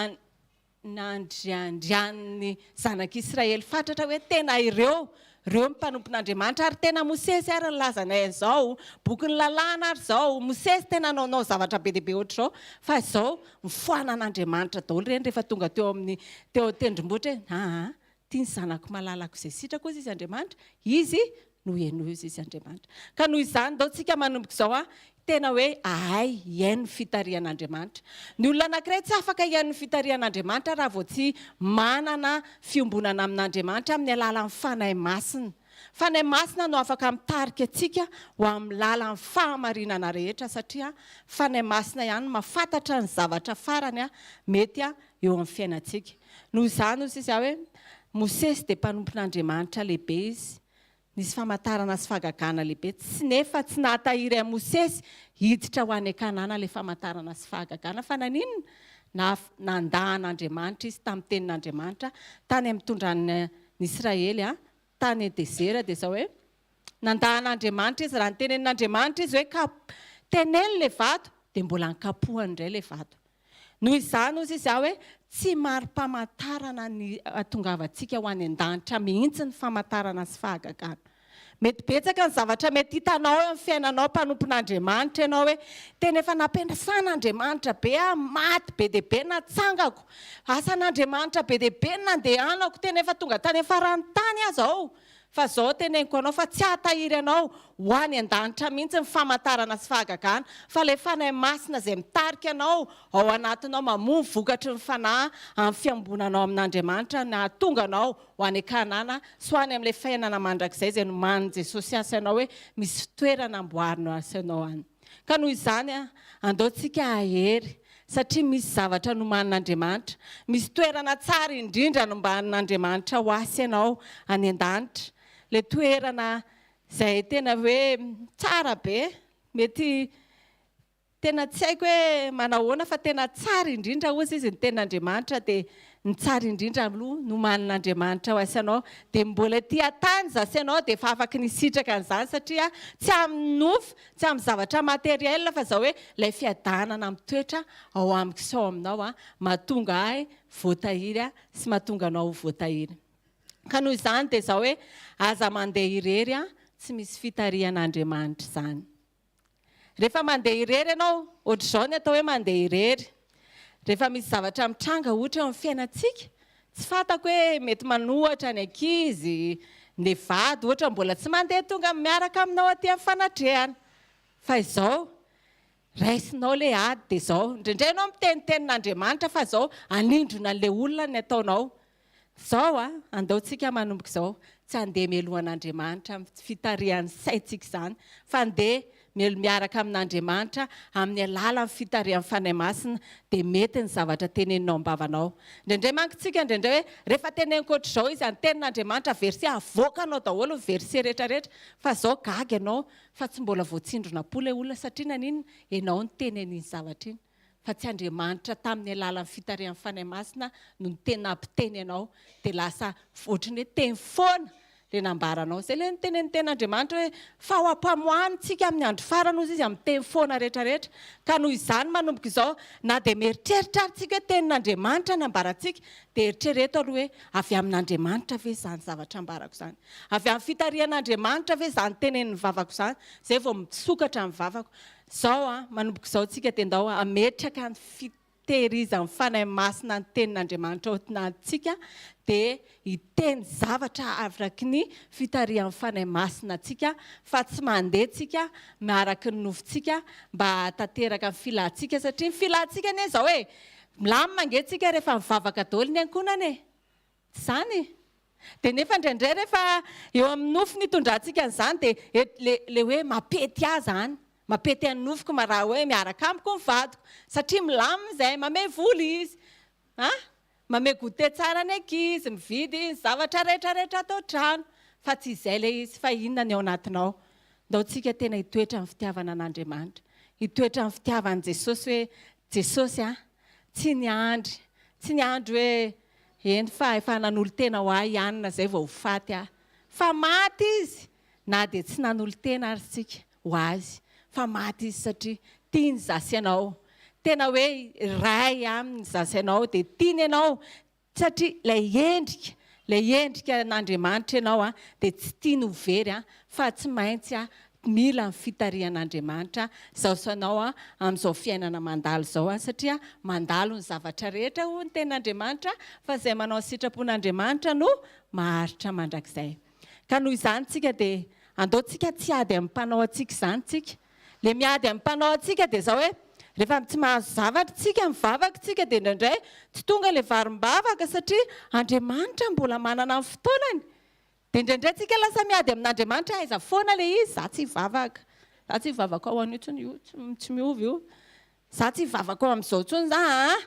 nandriandrianin'ny zanak'Israely fatratra hoe tena ireo, ireo ny mpanompon'Andriamanitra, ary tena Mosesy ary nilaza anay an'izao, bokin'ny lalàna ary izao, Mosesy tena naonao zavatra be dia be ohatr'izao, fa izao mifoanan'Andriamanitra daholo ireny rehefa tonga teo amin'ny, teo an-tendrombohitra hoe, aa, ity ny zanako malalako izay sitrako hozy izy Andriamanitra, izy no henoy hozy izy Andriamanitra. Ka noho izany ndao tsika manomboka izao an, tena hoe ahay hihaino ny fitarihan'Andriamanitra. Ny olona anankiray tsy afaka hihaino ny fitarihan'Andriamanitra raha vao tsy manana fiombonana amin'Andriamanitra amin'ny alalan'ny Fanahy Masina. Fanahy Masina no afaka mitarika antsika ho amin'ny lalan'ny fahamarinana rehetra satria Fanahy Masina ihany no mahafantatra ny zavatra farany mety eo amin'ny fiainantsika. Noho izany hoy sisa hoe, Mosesy dia mpanompon'Andriamanitra lehibe izy, nisy famantarana sy fahagagana lehibe, tsy nefa tsy nahatahiry an'i Mosesy hiditra ho any Kanana ilay famantarana sy fahagagana, fa naninona? Na, nandà an'Andriamanitra izy tamin'ny tenin'Andriamanitra tany amin'ny nitondran'ny Israely tany an-dezera, dia izao hoe, nandà an'Andriamanitra izy, raha nitenenin'Andriamanitra izy hoe kap, teneno ilay vato, dia mbola nikapohany indray ilay vato. Noho izany, hozy izy aho hoe, tsy mari-pamantarana ny hahatongavantsika ho any an-danitra mihitsy ny famantarana sy fahagagana. Mety betsaka ny zavatra mety hitanao eo amin'ny fiainanao mpanompon'Andriamanitra ianao hoe, tena efa nampiasan'Andriamanitra be aho, maty be dia be natsangako, asan'Andriamanitra be dia be no nandehanako, tena efa tonga tany amin'ny faran'ny tany aho izao. Fa izao teneniko anao fa tsy hahatahiry anao ho any an-danitra mihitsy ny famantarana sy fahagagana, fa ilay Fanahy Masina izay mitarika anao ao anatinao mamoa ny vokatry ny Fanahy amin'ny fiambonanao amin'Andriamanitra no hahatonga anao ho any Kanana sy ho any amin'ilay fiainana mandrakizay izay nomanin'i Jesosy azy anao hoe misy fitoerana amboarina ho azy anao any. Ka noho izany, andao tsika hahery, satria misy zavatra nomanin'Andriamanitra. Misy toerana tsara indrindra nombanin'Andriamanitra ho ahy sy ianao any an-danitra. Ilay toerana izay tena hoe tsara be, mety tena tsy haiko hoe manahoana fa tena tsara indrindra hozy izy ny tenin'Andriamanitra dia Ny tsara indrindra aloha nomanin'Andriamanitra ho ahy anao dia mbola ety an-tany za sy ianao dia efa afaky ny hisitraka an'izany satria tsy amin'ny nofo, tsy amin'ny zavatra matériel fa zao hoe ilay fiadanana mitoetra ao amiko sy ao aminao an, mahatonga ahy voatahiry sy mahatonga anao ho voatahiry. Ka noho izany dia zao hoe aza mandeha irery an, tsy misy fitarihan'Andriamanitra izany. Rehefa mandeha irery ianao, ohatr'izao ny atao hoe mandeha irery. Rehefa misy zavatra mitranga ohatra eo amin'ny fiainantsika, tsy fantako hoe mety manohatra ny ankizy, ny vady ohatra mbola tsy mandeha tonga miaraka aminao aty amin'ny fanatrehana. Fa izao, raisinao ilay ady dia izao, indraindray ianao miteny tenin'Andriamanitra fa izao hanindrona an'ilay olona ny ataonao. Izao a, andao tsika manomboka izao, tsy handeha melohan'Andriamanitra amin'ny fitarihan'ny saintsika izany, fa andeha melo miaraka amin'Andriamanitra amin'ny alalan'ny fitarihan'ny Fanahy Masina, dia mety ny zavatra teneninao am-bavanao. Indraindray manko tsika indraindray hoe, rehefa teneniko ohatr'izao izy any tenin'Andriamanitra verset avoakanao daholo ny verset rehetra rehetra, fa izao gaga ianao fa tsy mbola voatsindrona am-po ilay olona satria naninona? Ianao niteny an'iny zavatra iny. fa tsy Andriamanitra tamin'ny alalan'ny fitarihan'ny Fanahy Masina no niteny nampiteny anao dia lasa ohatran'ny hoe teny foana ilay nambaranao. Izay ilay nitenenin'ny tenin'Andriamanitra hoe fa ho ampamoahany tsika amin'ny andro farany hozy izy amin'ny teny foana rehetra rehetra. Ka noho izany manomboka izao na dia mieritreritra ary tsika hoe tenin'Andriamanitra ny ambarantsika dia eritrereto aloha hoe avy amin'Andriamanitra ve izany zavatra ambarako izany? Avy amin'ny fitarihan'Andriamanitra ve izany tenenin'ny vavako izany? Izay vao misokatra ny vavako. Zao an, manomboka izao tsika dia ndao hametraka ny fi, fitehirizan'ny Fanahy Masina ny Tenin'Andriamanitra ao anatintsika dia hiteny zavatra araky ny fitarihan'ny Fanahy Masina antsika fa tsy mandeha tsika miaraky ny nofontsika mba hahatanteraka ny filantsika satria ny filantsika anie izao e! Milamina ange tsika rehefa mivavaka daholo ny ankohonana e! Tsy izany? Dia nefa indraindray rehefa eo amin'ny nofo ny itondrantsika an'izany dia le le hoe mampety ahy izany, mampety an'ny nofoko ma raha hoe miaraka amiko ny vadiko satria milamina izay, mamehy vola izy, an! Mamehy goûter tsara ny ankizy, mividy ny zavatra rehetra rehetra ato an-trano, fa tsy izay ilay izy fa inona ny ao anatinao. Ndao tsika tena hitoetra amin'ny fitiavana an'Andriamanitra, hitoetra amin'ny fitiavan'i Jesosy hoe Jesosy a, tsy niandry, tsy niandry hoe eny fa efa nanolo-tena ho ahy i anona izay vao ho faty aho. Fa maty izy na dia tsy nanolo-tena ary isika ho azy fa maty izy satria tiany izaho sy ianao. Tena hoe iray aminy izaho sy ianao dia tiany ianao satria ilay endrika, ilay endrika an'Andriamanitra ianao dia tsy tiany ho very fa tsy maintsy mila ny fitarihan'Andriamanitra izao sy ianao amin'izao fiainana mandalo izao satria mandalo ny zavatra rehetra hoy ny tenin'Andriamanitra fa izay manao ny sitrapon'Andriamanitra no maharitra mandrakizay. Ka noho izany tsika dia andao tsika tsy hiady amin'ny mpanao antsika izany tsika. Le miady amin'ny mpanao antsika dia izao hoe rehefa tsy mahazo zavatra tsika mivavaka tsika dia indraindray tsy tonga le varim-bavaka satria Andriamanitra mbola manana ny fotoanany. Dia indraindray tsika lasa miady amin'Andriamanitra aiza foana le izy, za tsy hivavaka, za tsy hivavaka ao an'io tsony, io tsy miova io. Za tsy hivavaka ao amin'izao intsony za a!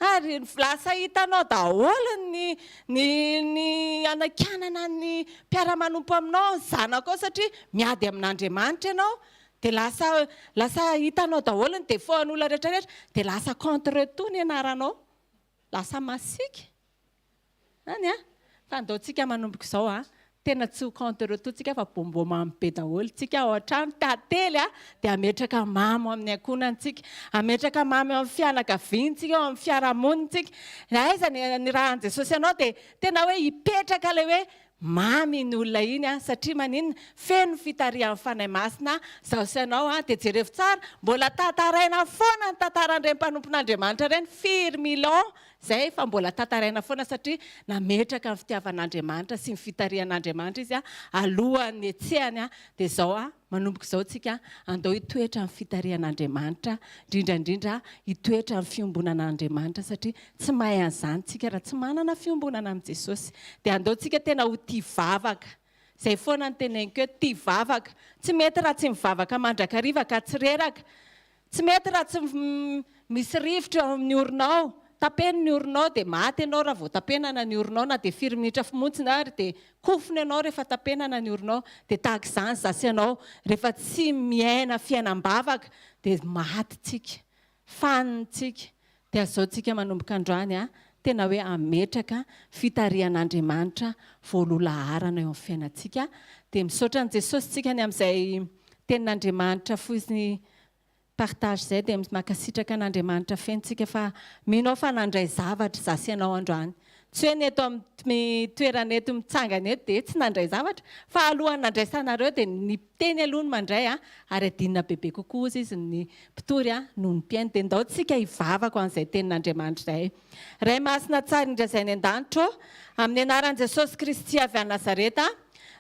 Ary lasa hitanao daholo ny ny ny hanakianana ny mpiara-manompo aminao, ny zanakao satria miady amin'Andriamanitra ianao. Dia lasa lasa hitanao daholo ny défaut an'olona rehetra rehetra, dia lasa contre tout ny anaranao. Lasa masiaka. Zany an! Fa andao tsika manomboka izao an! Tena tsy ho contre tout tsika fa bonbon mamy be daholo tsika ao an-trano, tantely an! Dia hametraka mamo amin'ny ankohonany tsika, hametraka mamy eo amin'ny fianakaviany tsika, eo amin'ny fiarahamonina tsika. Na aiza ny nirahan'i Jesosy anao dia tena hoe hipetraka ilay hoe mamy iny olona iny an! Satria maninona? Feno fitarihan'ny Fanahy Masina izaho sy ianao an! Dia jerevo tsara, mbola tantaraina foana ny tantaran'ireny mpanompon'Andriamanitra ireny, firy millions Izay fa mbola tantaraina foana satria nametraka ny fitiavan'Andriamanitra sy ny fitarihan'Andriamanitra izy alohan'ny hetsehany dia izao manomboka izao tsika andao hitoetra amin'ny fitarihan'Andriamanitra indrindra indrindra hitoetra amin'ny fiombonan'Andriamanitra satria tsy mahay an'izany tsika raha tsy manana fiombonana amin'i Jesosy dia andao tsika tena ho tia vavaka izay foana ny teneniko hoe tia vavaka tsy mety raha tsy mivavaka mandrakariva ka tsy reraka Tsy mety raha tsy misy rivotra eo amin'ny oronao. Tapeno ny oronao dia maty ianao raha vao tapenana ny oronao na dia firy minitra fomontsiny ary dia kofona ianao rehefa tapenana ny oronao. Dia tahaka izany izaho sy ianao rehefa tsy miaina fiainam-bavaka dia maty tsika. Fanina tsika. Dia azao tsika manomboka androany a, tena hoe hametraka fitarihan'Andriamanitra voaloha laharana eo amin'ny fiainantsika. Dia misaotra an'i Jesosy tsika ny amin'izay tenin'Andriamanitra foiziny partage izay dia mankasitraka an'Andriamanitra feno tsika fa mino aho fa nandray zavatra izaho sy ianao androany. Tsy hoe ny eto amin'ny toerana eto mitsangana eto dia tsy nandray zavatra fa alohan'ny nandraisanareo dia ny mpiteny aloha no mandray a, ary adinina bebe kokoa ozy izy ny mpitory a noho ny mpihaino. Dia ndao tsika hivavaka ho an'izay tenin'Andriamanitra izay. Ray masina tsara indrindra izay any an-danitra ô, amin'ny anaran'i Jesosy Kristy avy any Nazareta,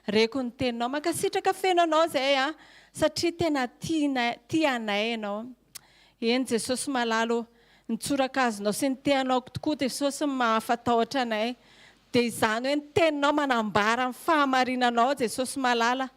Reko ny teninao. Mankasitraka feno anao izay a, satria tena tianay, tia anay ianao. Eny Jesosy malala o, ny tsorakazonao sy ny tehanao tokoa Jesosy no mahafatahotra anay. Dia izany hoe ny teninao manambara ny fahamarinanao Jesosy malala.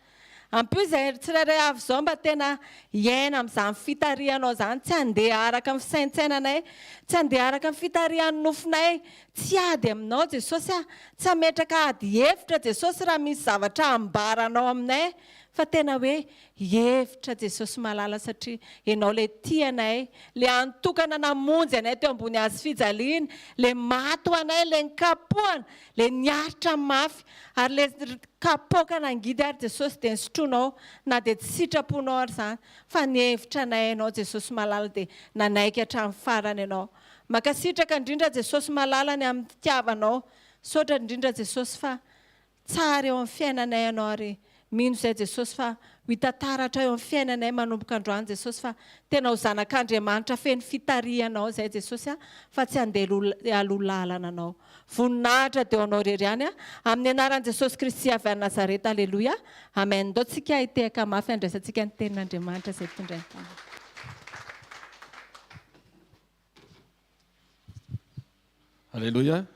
Ampio izay tsirairay avy izao mba tena hiaina amin'izany fitarihanao izany, tsy handeha araka ny fisaintsainanay, tsy handeha araka ny fitarihan'ny nofonay, tsy hiady aminao Jesosy a, tsy hametraka ady hevitra Jesosy raha misy zavatra ambaranao aminay fa tena hoe hihevitra Jesosy malala satria Ianao ilay tia anay, ilay hany tokana namonjy anay teo ambony hazo fijaliana, ilay maty ho anay, ilay nikapohana, ilay niaritra mafy ary ilay kapoaka nangidy ary Jesosy dia nisotroinao na dia tsy sitraponao ary izany fa nihevitra anay Ianao Jesosy malala dia nanaiky hatramin'ny farany Ianao. Mankasitraka indrindra Jesosy malala ny amin'ny fitiavanao. Misaotra indrindra Jesosy fa Tsara eo amin'ny fiainanay ianao ary Mino izay Jesosy fa ho hita taratra eo amin'ny fiainanay manomboka androany Jesosy fa tena ho zanak'Andriamanitra feno fitarihanao izay Jesosy a fa tsy handeha aloha lalana anao. Voninahitra dia ho anao irery ihany a. Amin'ny anaran'i Jesosy Kristy avy any Nazareta Aleloia. Amen. Ndao tsika hitehaka mafy handraisantsika ny tenin'Andriamanitra izay tondrainy taminay. Aleloia.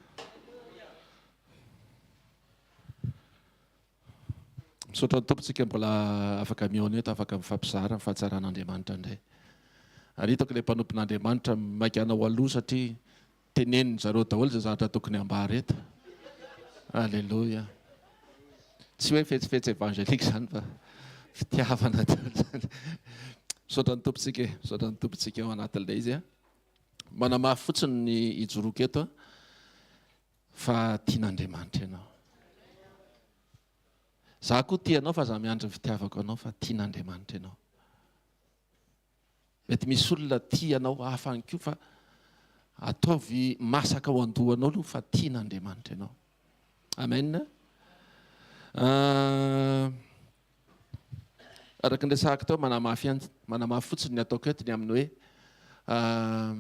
Misaotra ny Tompo tsika mbola afaka mihaona eto, afaka mifampizara ny fahatsaran'Andriamanitra indray. Ary hitako ilay mpanompon'Andriamanitra maika hanao aloha satria tenenin zareo daholo izay zavatra tokony hambara eto. Aleloia. Tsy hoe fetsifetsy évangélique izany fa fitiavana daholo izany. Misaotra ny Tompo tsika e, misaotra ny Tompo tsika ao anatin'ilay izy a. Manamafy fotsiny ny hijoroako eto fa tian'Andriamanitra ianao. Za koa tia anao fa za miandry ny fitiavako anao fa tian'Andriamanitra ianao. Mety misy olona tia anao hafa any koa fa ataovy masaka ao an-dohanao aloha fa tian'Andriamanitra ianao. Amen. Ah, araka ny resahako teo manamafy ihany, manamafy fotsiny ny ataoko eto ny amin'ny hoe ah,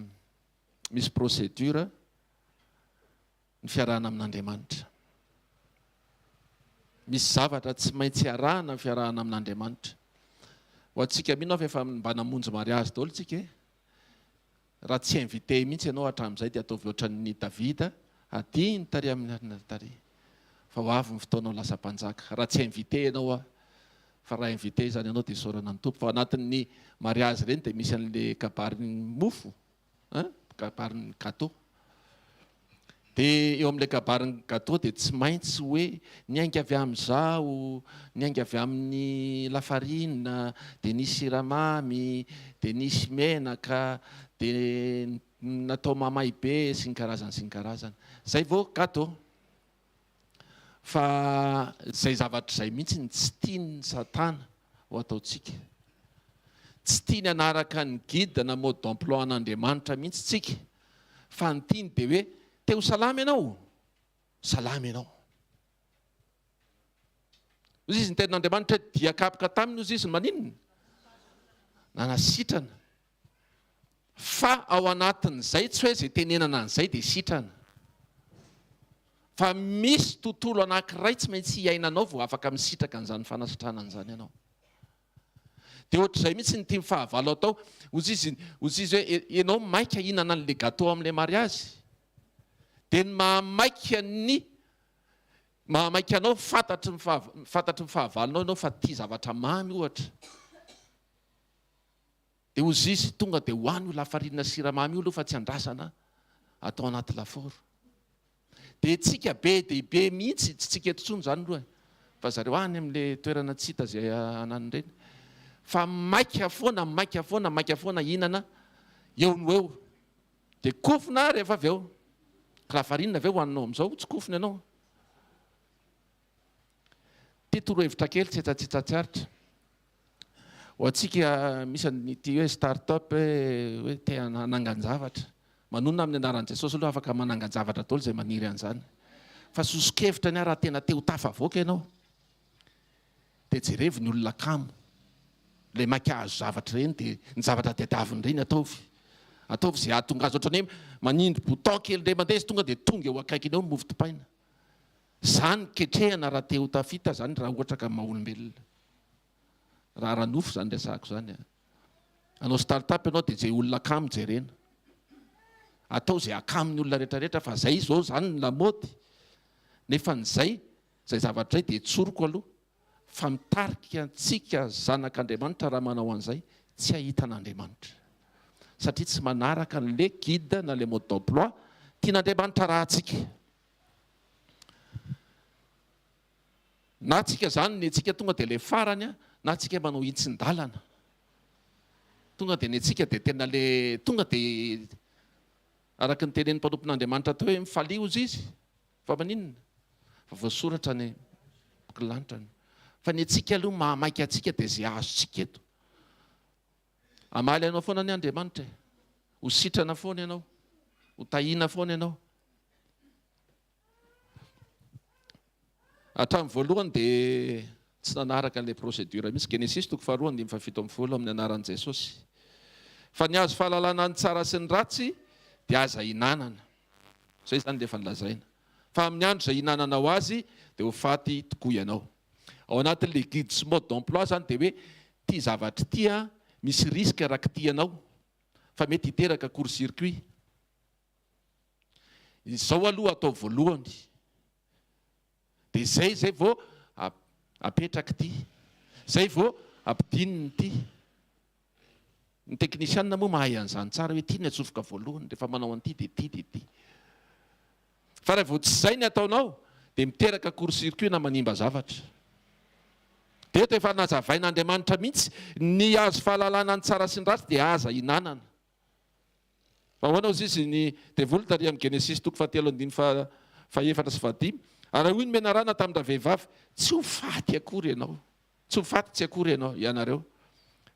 misy procédure ny fiarahana amin'Andriamanitra. Misy zavatra tsy maintsy arahana ny fiarahana amin'Andriamanitra. Ho antsika mino aho fa efa mba namonjy mariazy daholo tsika e. Raha tsy invité mihitsy ianao hatramin'izay dia ataovy ohatran'ny Davida, adino tary amin'ny alina tary fa ho avy ny fotoanao lasa mpanjaka. Raha tsy invité ianao aho, fa raha invité izany ianao dia isaorana ny Tompo. Fa ao anatin'ny mariazy ireny dia misy an'ilay kabarin'ny mofo. Hein? Kabarin'ny gâteau. Dia eo amin'ilay kabarin'ny gâteau dia tsy maintsy hoe niainga avy amin'izao, niainga avy amin'ny lafarinina, dia nisy siramamy, dia nisy menaka, dia natao mamay be sy ny karazany sy ny karazany. Izay vao gâteau. Fa izay zavatra izay mihitsy no tsy tian'i Satana ho ataontsika. Tsy tiany hanaraka ny guide na mode d'emploi an'Andriamanitra mihitsy tsika, fa ny tiany dia hoe te ho salama ianao? Salama ianao. Hoy izy ny tenin'Andriamanitra hoe dia kapoka taminy hoy izy ny maninona? Nanasitrana. Fa ao anatin'izay tsy hoe izay tenenana an'izay dia sitrana. Fa misy tontolo anankiray tsy maintsy iainanao vao afaka misitraka an'izany fanasitranana izany ianao. Dia ohatr'izay mihitsy ny tian'ny fahavalo atao. Hozy izy, hozy izy hoe ianao maika hihinana an'ilay gâteau amin'ilay mariazy. Dia ny mahamaika ny mahamaika anao fantatry ny fantatry ny fahavalonao ianao fa tia zavatra mamy ohatra. Dia hozy izy, tonga dia ho any io lafarinina siramamy io aloha fa tsy andrasana atao anaty lafaoro. Dia tsika be dia be mihitsy, tsy tsika eto intsony izany aloha e, fa zareo any amin'ilay toerana tsy hita izay ananany ireny, fa maika foana, maika foana, maika foana hihinana eo no eo. Dia kofona rehefa avy eo. Ka lafarinina ve hohaninao amin'izao? Tsy kofona ianao. Ity torohevitra kely tsitsatsitsa tsy aritra. Ho antsika misy an'ity hoe start-up hoe te hanangan-javatra. Manonona amin'ny anaran'i Jesosy aloha afaka manangan-javatra daholo izay maniry an'izany. Fa soso-kevitra ny ahy raha tena te ho tafavoaka ianao dia jerevo ny olona kamo. Ilay maika hahazo zavatra ireny dia ny zavatra tadiaviny ireny ataovy. Ataovy izay hahatonga azy ohatran'ny hoe manindry bouton kely indray mandeha izy tonga dia tonga eo akaikiny eo ny mofo dipaina. Izany ketrehana raha te ho tafita izany raha ohatra ka maha olombelona. Raha ara-nofo izany resahako izany an. Hanao start-up ianao dia izay olona kamo jerena. Atao izay hakamo ny olona rehetra rehetra fa izay izao izany ny lamaody. Nefa ny izay, izay zavatra izay dia tsoriko aloha fa mitarika antsika zanak'Andriamanitra raha manao an'izay tsy hahita an'Andriamanitra. Satria tsy manaraka an'le guide na le mode d'emploi tian'Andriamanitra arahantsika. Na tsika zany ny antsika tonga dia le farany a, na tsika manao hitsin-dalana. Tonga dia ny antsika dia tena le tonga dia araka ny tenenin'ny mpanompon'Andriamanitra teo hoe mifalia hozy izy fa maninona? Fa voasoratra any boky lanitra. Fa ny antsika aloha mahamaika antsika dia izay azontsika eto. Hamaly anao foana anie Andriamanitra e. Ho sitrana foana ianao. Ho tahiana foana ianao. Hatramin'ny voalohany dia. Tsy nanaraka an'ilay procédure mihitsy. Genesisy toko faharoa andininy faha-17 amin'ny anaran'i Jesosy. Fa ny hazo fahalalana ny tsara sy ny ratsy dia aza hinanana. Izay izany dia efa nolazaina. Fa amin'ny andro izay hinananao azy dia ho faty tokoa ianao. Ao anatin'ilay guide sy mode d'emploi izany dia hoe ity zavatra ity an, misy risque raha kitihanao fa mety hiteraka court circuit. Izao aloha atao voalohany. Dia izay izay vao apetraka ity. Izay vao ampidinina ity. Ny teknisianina moa mahay an'izany tsara hoe ity ny atsofoka voalohany, rehefa manao an'ity dia ity dia ity. Fa raha vao tsy izay ny ataonao dia miteraka court circuit na manimba zavatra. Dia eto efa nazavain'Andriamanitra mihitsy ny hazo fahalalana ny tsara sy ny ratsy dia aza hinanana. Fa ahoana hozy izy ny devoly tary amin'ny Genesisy toko fahatelo andininy fahefatra sy fahadimy? Ary hoy ny menarana tamin-dravehivavy, Tsy ho faty akory ianao. Tsy ho faty tsy akory ianao, ianareo.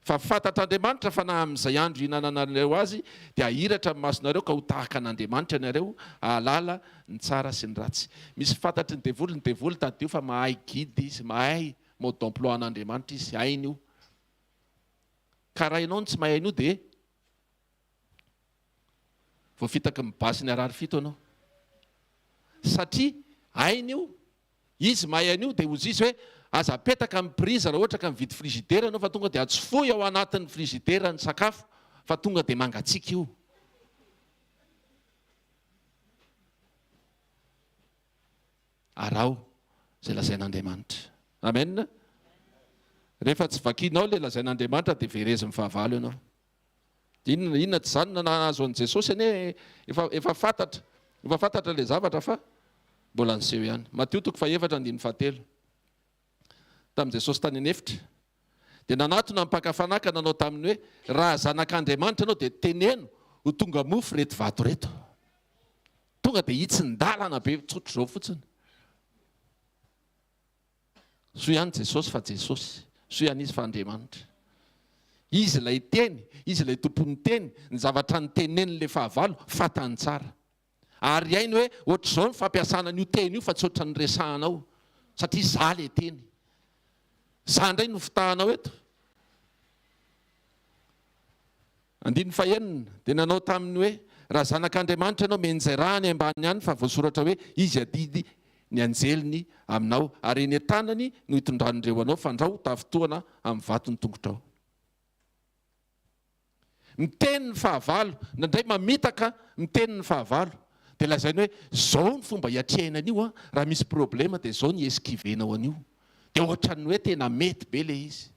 Fa fantatr'Andriamanitra fa na amin'izay andro hihinananareo azy, dia hahiratra ny masonareo ka ho tahaka an'Andriamanitra ianareo, hahalala ny tsara sy ny ratsy. Misy fantatry ny devoly, ny devoly tadidio fa mahay guide izy, mahay mode d'emploi an'Andriamanitra izy, hainy io. Ka raha ianao no tsy mahay an'io dia voafitaky ny basy ny harary fito ianao. Satria hainy io, izy mahay an'io dia hozy izy hoe aza apetaka amin'ny prise raha ohatra ka mividy frigidaire ianao fa tonga dia atsofohy ao anatin'ny frigidaire ny sakafo fa tonga dia mangatsiaka io. Araho izay lazain'Andriamanitra. Amen. Rehefa tsy vakinao ilay lazain'Andriamanitra dia verezin'ny fahavalo ianao. Inona inona tsy izany no nahazo an'i Jesosy anie efa efa fantatra efa fantatra ilay zavatra fa mbola niseho ihany. Matio toko fahefatra andininy fahatelo. Tamin'i Jesosy tany an'efitra dia nanatona ny mpaka fanahy ka nanao taminy hoe raha zanak'Andriamanitra ianao dia teneno ho tonga mofo ireto vato ireto. Tonga dia hitsin-dalana be tsotr'izao fotsiny. Soa ihany Jesosy fa Jesosy. Soa ihany Izy fa Andriamanitra. Izy ilay Teny, Izy ilay Tompon'ny Teny, ny zavatra notenenin'ilay fahavalo, fantany tsara. Ary hainy hoe ohatr'izao ny fampiasana an'io Teny io fa tsy ohatran'ny resahanao, satria Izaho ilay Teny. Izaho indray no fitahanao eto. Andininy fahenina, Dia nanao taminy hoe, Raha Zanak'Andriamanitra ianao, mianjerà any ambany any, fa voasoratra hoe, Izy hadidy ny anjeliny aminao, ary eny an-tanany no hitondran'ireo anao, fandrao tafintohana amin'ny vato ny tongotrao. Miteny ny fahavalo, indraindray mamitaka miteny ny fahavalo. Dia lazainy hoe, Izao ny fomba hiatrehina an'io an, raha misy problema dia izao ny hi-esquiver-nao an'io. Dia ohatran'ny hoe tena mety be ilay izy.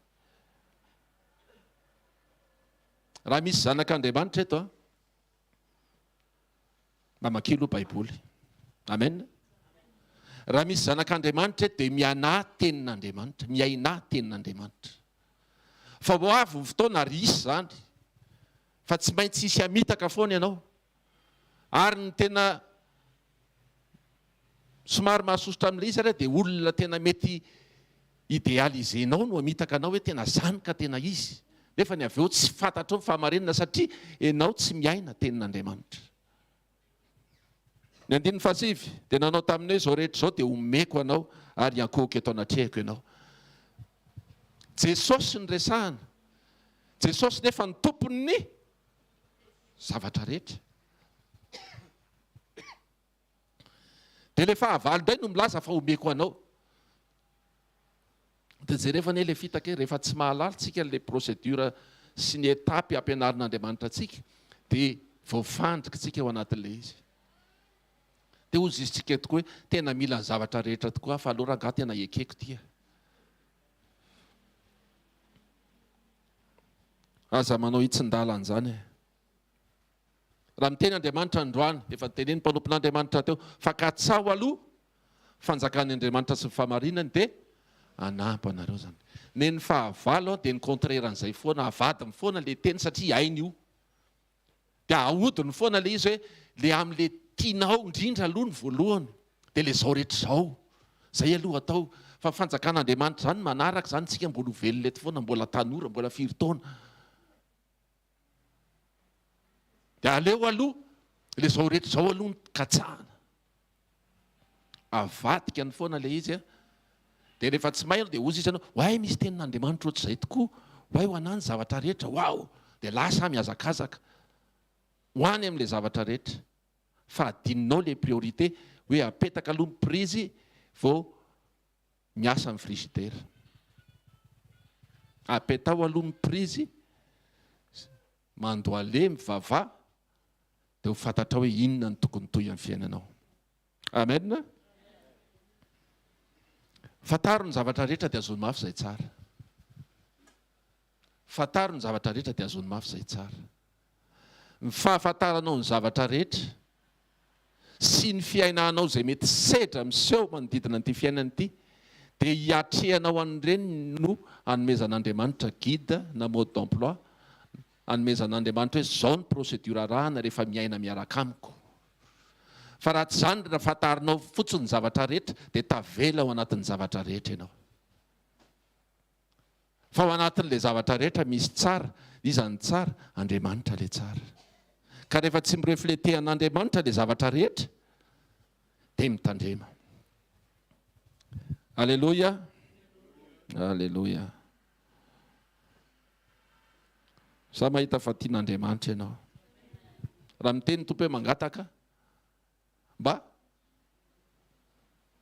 Raha misy zanak'Andriamanitra eto an, mba makia aloha Baiboly. Amen. Raha misy zanak'Andriamanitra eto dia mianà tenin'Andriamanitra, miainà tenin'Andriamanitra. Fa ho avy ny fotoana ary hisy izany fa tsy maintsy hisy hamitaka foana ianao. Ary ny tena somary mahasosotra amin'ilay izy ary dia olona tena mety idéaliser-nao no hamitaka anao hoe tena zany ka tena izy. Nefa ny avy eo tsy fantatrao ny fahamarinana satria ianao tsy miaina tenin'Andriamanitra. Ny andininy fahasivy dia nanao taminy hoe izao rehetra izao dia omeko anao ary hiankohoka eto anatrehako ianao. Jesosy no resahana. Jesosy nefa ny tompon'ny zavatra rehetra. Dia ilay fahavalo indray no milaza fa omeko anao. Dia jerevo anie ilay fitaka e, rehefa tsy mahalala tsika ilay procédure sy ny étape ampianarin'Andriamanitra antsika dia voafandrika tsika ao anatin'ilay izy. Dia hozy izy tsika tokoa hoe tena mila ny zavatra rehetra tokoa aho fa aleo rangahy tena ekeko ity e. Aza manao hitsin-dalana izany e. Raha miteny Andriamanitra androany, efa notenenin'ny mpanompon'Andriamanitra teo, fa katsaho aloha fanjakan' Andriamanitra sy ny fahamarinany dia hanampy anareo izany. Nen'ny fahavalo dia ny contraire an'izay foana, avadiny foana ilay teny satria hainy io. Dia ahodiny foana ilay izy hoe le amin'ilay tianao indrindra aloha ny voalohany, dia ilay izao rehetra izao. Izay aloha atao. Fa ny fanjakan'Andriamanitra izany manaraka izany tsika mbola ho velona eto foana, mbola tanora, mbola firy taona. Dia aleo aloha ilay izao rehetra izao aloha no katsahana. Avadika ny foana ilay izy a. Dia rehefa tsy mahay ianao dia hozy izy ianao, oay misy tenin'Andriamanitra ohatr'izay tokoa, oay ho anah ny zavatra rehetra, waouh! Dia lasa aho mihazakazaka ho any amin'ilay zavatra rehetra. Fa adinonao ilay priorité hoe apetaka aloha ny prise vao miasa ny frigidaire. Apetao aloha ny prise, mandohaleha, mivavaha, dia ho fantatrao hoe inona no tokony toy amin'ny fiainanao. Amen. Fantaro ny zavatra rehetra dia azony mafy izay tsara. Fantaro ny zavatra rehetra dia azony mafy izay tsara. Ny fahafantaranao ny zavatra rehetra sy ny fiainanao izay mety sedra miseho manodidina an'ity fiainana ity dia hiatrehanao an'ireny no hanomezan'Andriamanitra guide na mode d'emploi, hanomezan'Andriamanitra hoe izao ny procédure arahana rehefa miaina miaraka amiko. Fa raha tsy izany, raha fantarinao fotsiny ny zavatra rehetra dia tavela ao anatin'ny zavatra rehetra ianao. Fa ao anatin'ilay zavatra rehetra misy tsara, iza ny tsara? Andriamanitra ilay tsara. Ka rehefa tsy mi-refleter an'Andriamanitra ilay zavatra rehetra dia mitandrema. Aleloia! Aleloia! Za mahita fa tian'Andriamanitra ianao. Raha miteny ny Tompo hoe mangataka mba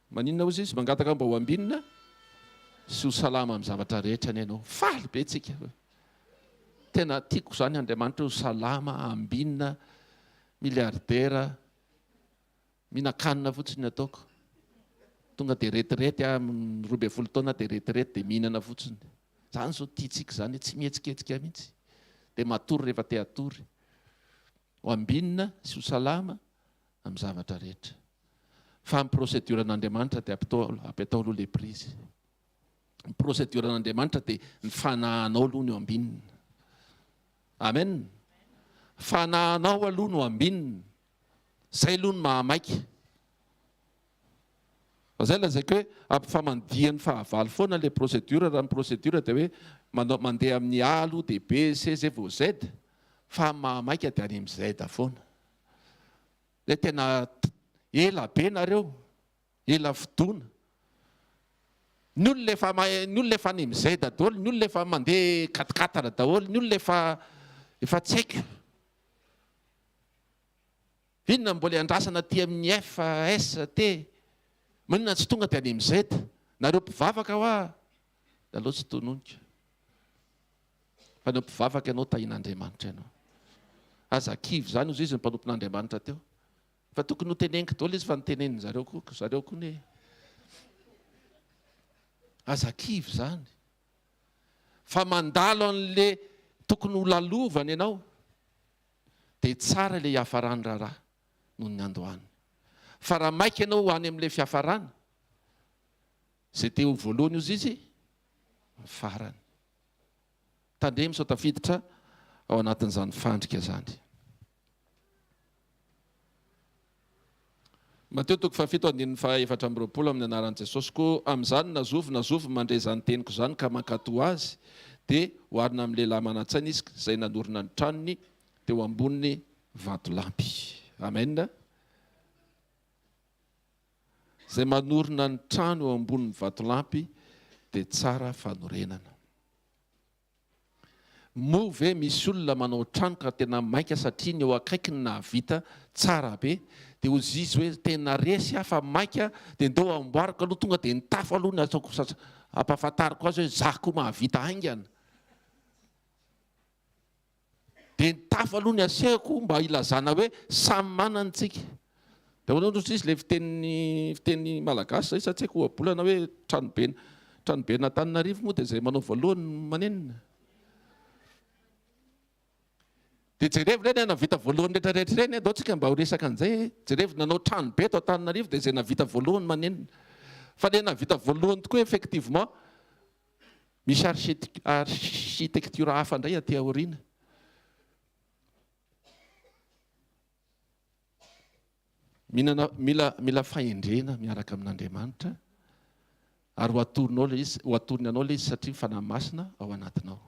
maninona hozy izy? Mangataka mba ho ambinina sy ho salama amin'ny zavatra rehetra anie ianao. Faly be tsika. Tena tiako izany Andriamanitra ho salama, ambinina, milliardaire. Mihinan-kanina fotsiny ny ataoko. Tonga dia retirety aho, 12 taona dia retirety dia mihinana fotsiny. Izany izao tiantsika izany, tsy mihetsiketsika mihitsy. Dia matory rehefa te hatory. Ho ambinina sy ho salama amin'ny zavatra rehetra. Fa ny procédure an'Andriamanitra dia apetao aloha ilay prise. Ny procédure an'Andriamanitra dia ny fanahinao aloha no ambinina. Amen. Fanahinao aloha no ambinina. Zay aloha no mahamaika. Fa zay lazaiko hoe ampifamandihan'ny fahavalo foana le procédure, raha ny procédure dia hoe manao mandeha amin'ny A aloha dia B, C zay vao Z, fa ny mahamaika dia any amin'ny Z foana. Zay tena ela be nareo, ela fotoana. Ny olona efa mahay, ny olona efa any amin'ny Z daholo, ny olona efa mandeha quatre quatre daholo, ny olona efa efa tsy haiko. Inona no mbola iandrasana aty amin'ny F, S, T? Maninona tsy tonga dia any amin'ny Z? Nareo mpivavaka hoa, dia aleo tsy tononiko. Fa ny mpivavaka ianao tahin'Andriamanitra ianao. Aza kivy izany hozy izy ny mpanompon'Andriamanitra teo. Fa tokony ho teneniko daholo izy fa notenenin zareo koa, zareo koa ne. Aza kivy izany. Fa mandalo an'le tokony ho lalovana ianao. dia tsara ilay hiafaran'ny raharaha noho ny niandohany. Fa raha maika ianao ho any amin'ilay fiafarana, izay te ho voalohany hozy izy, ny farany. Tandremo sao tafiditra ao anatin'izany fandrika izany. Matio toko fahafito andininy faha 24 Amin'ny anaran'i Jesosy Koa amin'izany na zovy na zovy mandre izany teniko izany ka mankatò azy dia oharina amin'ny lehilahy manan-tsaina izy izay nanorina ny tranony teo ambony vatolampy. Amen. Izay manorina ny trano eo ambonin'ny vatolampy dia tsara fanorenana. Moa ve misy olona manao trano ka tena maika satria ny eo akaikiny nahavita tsara be dia hozy izy hoe tena resy aho fa maika dia ndao amboariko aloha tonga dia ny tafo aloha no ataoko ampahafantariko azy hoe za koa mahavita haingana dia ny tafo aloha ny asehoko mba hilazana hoe samy manana tsika. Dia ahoana ohatry izy ilay fiteny fiteny malagasy zay sa tsy haiko ohabolana hoe tranobe tranoben'Antananarivo moa dia izay manao voalohany no manenina. Dia jerevo ireny navita voalohany rehetra rehetra ireny, andao tsika mba ho resaka an'izay e. Jerevo nanao trano be eto Antananarivo dia izay navita voalohany manenina. Fa ilay navita voalohany tokoa effectivement misy architecture hafa indray aty aoriana. Mihinana, mila, mila fahendrena miaraka amin'Andriamanitra ary ho atoronao ilay izy, ho atorony anao ilay izy satria ny Fanahy Masina ao anatinao.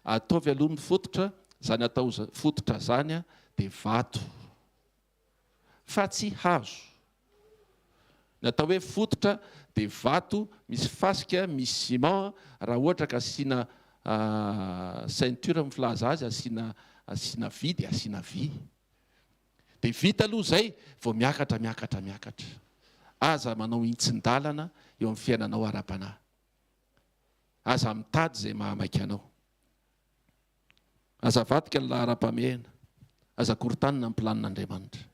Ataovy aloha ny fototra, izany atao fototra izany dia vato fa tsy hazo. Ny atao hoe fototra dia vato misy fasika, misy ciment, raha ohatra ka asiana ceinture ny filaza azy, asiana asiana vy dia asiana vy. Dia vita aloha izay vao miakatra miakatra miakatra. Aza manao hintsin-dalana eo amin'ny fiainanao ara-panahy. Aza mitady izay mahamaika anao. Aza avadika ny laharam-pahamehana. Aza korontanina ny planin'Andriamanitra.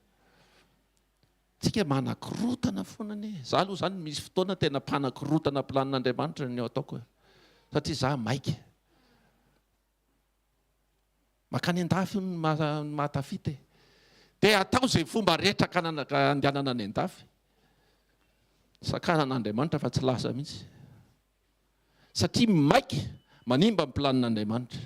Tsika manakorotana foana anie. Za aloha zany misy fotoana tena mpanakorotana planin'Andriamanitra ny ataoko e. Satria za maika. Makany an-dafy hono ny mahatafita e. Dia atao izay fomba rehetra andehanana any an-dafy. Sakanan'Andriamanitra fa tsy lasa mihitsy. Satria maika manimba ny planin'Andriamanitra.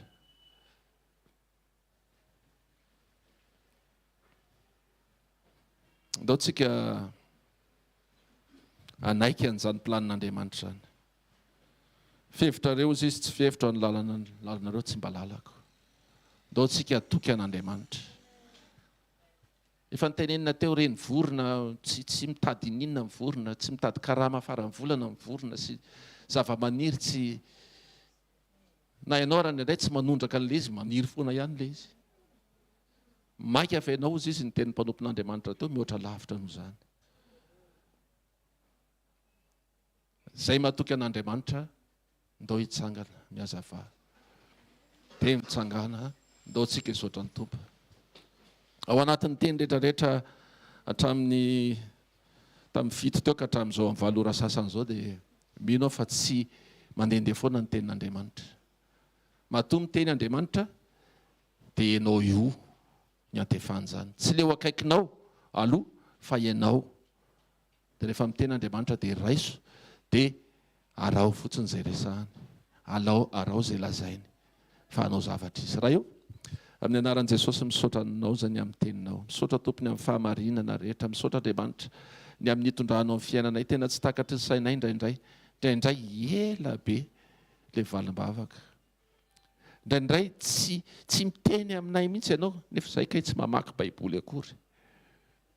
Andao tsika hanaiky an'izany planin'Andriamanitra izany. Fihevitrareo hozy izy, tsy fihevitro ny lalana, ny lalanareo tsy mba lalako. Ndao tsika hatoky an'Andriamanitra. Efa notenenina teo ireny vorona tsy tsy mitady ininona ny vorona, tsy mitady karama faran'ny volana ny vorona sy zava-maniry tsy na ianao ara indraindray tsy manondraka an'ilay izy, maniry foana ihany ilay izy. Maika fa ianao hozy izy ny tenin'ny mpanompon'Andriamanitra teo mihoatra lavitra noho izany. Izay matoky an'Andriamanitra, ndao hitsangana, mihazavà. Dia mitsangàna, ndao tsika hisaotra ny Tompo. Ao anatin'ny teny rehetra rehetra hatramin'ny tamin'ny fito teo ka hatramin'izao amin'ny valo ora sasany izao dia mino aho fa tsy mandehandeha foana ny tenin'Andriamanitra. Matoa miteny Andriamanitra dia ianao io ny antefan'izany. Tsy leo akaikinao aloha fa ianao. Dia rehefa miteny Andriamanitra dia raiso dia araho fotsiny izay resahany. Alao araho izay lazainy fa hanao zavatra Izy. Ray ô, amin'ny anaran'i Jesosy misaotra Anao izany amin'ny teninao. Misaotra Tompo ny amin'ny fahamarinana rehetra. Misaotra Andriamanitra ny amin'ny nitondranao ny fiainanay. Tena tsy takatry ny sainay indraindray. Indraindray ela be ilay valim-bavaka. Indraindray tsy tsy miteny aminay mihitsy ianao nefa izahay kay tsy mamaky baiboly akory.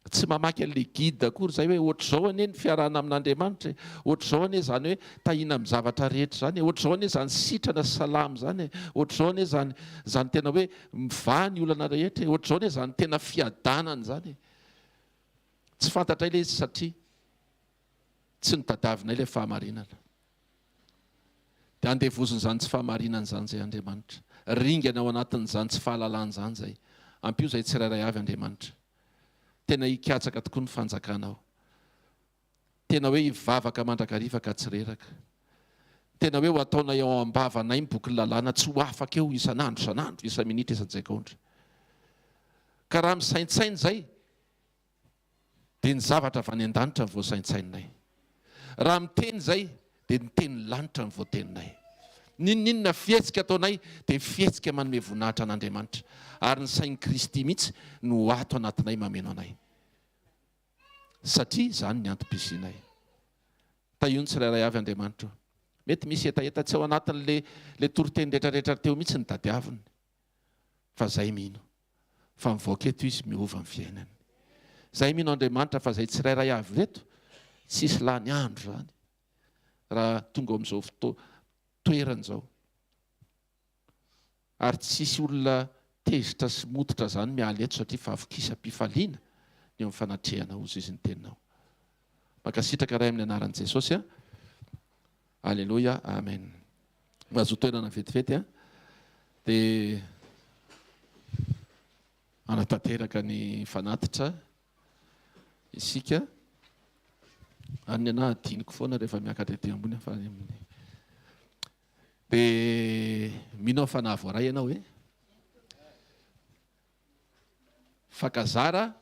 Tsy mamaky an'ilay guide akory izahay hoe ohatr'izao anie ny fiarahana amin'Andriamanitra e, ohatr'izao anie izany hoe tahiana amin'ny zavatra rehetra izany e, ohatr'izao anie izany sitrana sy salama izany e, ohatr'izao anie izany izany tena hoe mivaha ny olana rehetra e, ohatr'izao anie izany tena fiadanana izany e. Tsy fantatray ilay izy satria tsy notadiavinay ilay fahamarinana. Dia andevozin'izany tsy fahamarinana izany izay Andriamanitra. Ringana ao anatin'izany tsy fahalalana izany izay. Ampio izay tsirairay avy Andriamanitra. Tena hikatsaka tokoa ny fanjakanao. Tena hoe hivavaka mandrakariva ka tsy reraka. Tena hoe ho ataonay ao am-bavanay ny bokin'ny lalàna tsy ho afaka eo isan'andro isan'andro, isa-minitra isan-tsegaondra. Ka raha misaintsaina izay, dia ny zavatra avy any an-danitra no voasaintsaininay. Raha miteny izay, dia ny tenin'ny lanitra no voateninay. N'inon'inona fihetsika ataonay, dia fihetsika manome voninahitra an'Andriamanitra. Ary ny sain'i Kristy mihitsy no ato anatinay mameno anay. Satria izany ny antom-pisianay. Tahio ny tsirairay avy Andriamanitra o. Mety misy hetaheta tsy ao anatin'ilay ilay toriteny rehetrarehetra teo mihitsy ny tadiaviny. Fa zay mino fa mivoaka eto izy miova ny fiainany. Zay mino Andriamanitra fa zay tsirairay avy ireto tsisy lany andro zany raha tonga ao amin'izao fotoa toerana izao. Ary tsisy olona tezitra sy mototra zany miala eto satria fahavokisam-pifaliana ny eo amin'ny fanatrehanao hozy izy ny teninao. Mankasitraka Ray amin'ny anaran'i Jesosy a. Aleloia Amen. Mahazoa toerana vetivety a. Dia hanatanteraka ny fanatitra isika. Ary ny anahy adinoko foana rehefa miakatra ety ambony fa any amin'ny dia mino aho fa nahavoaray ianao e. Fakazara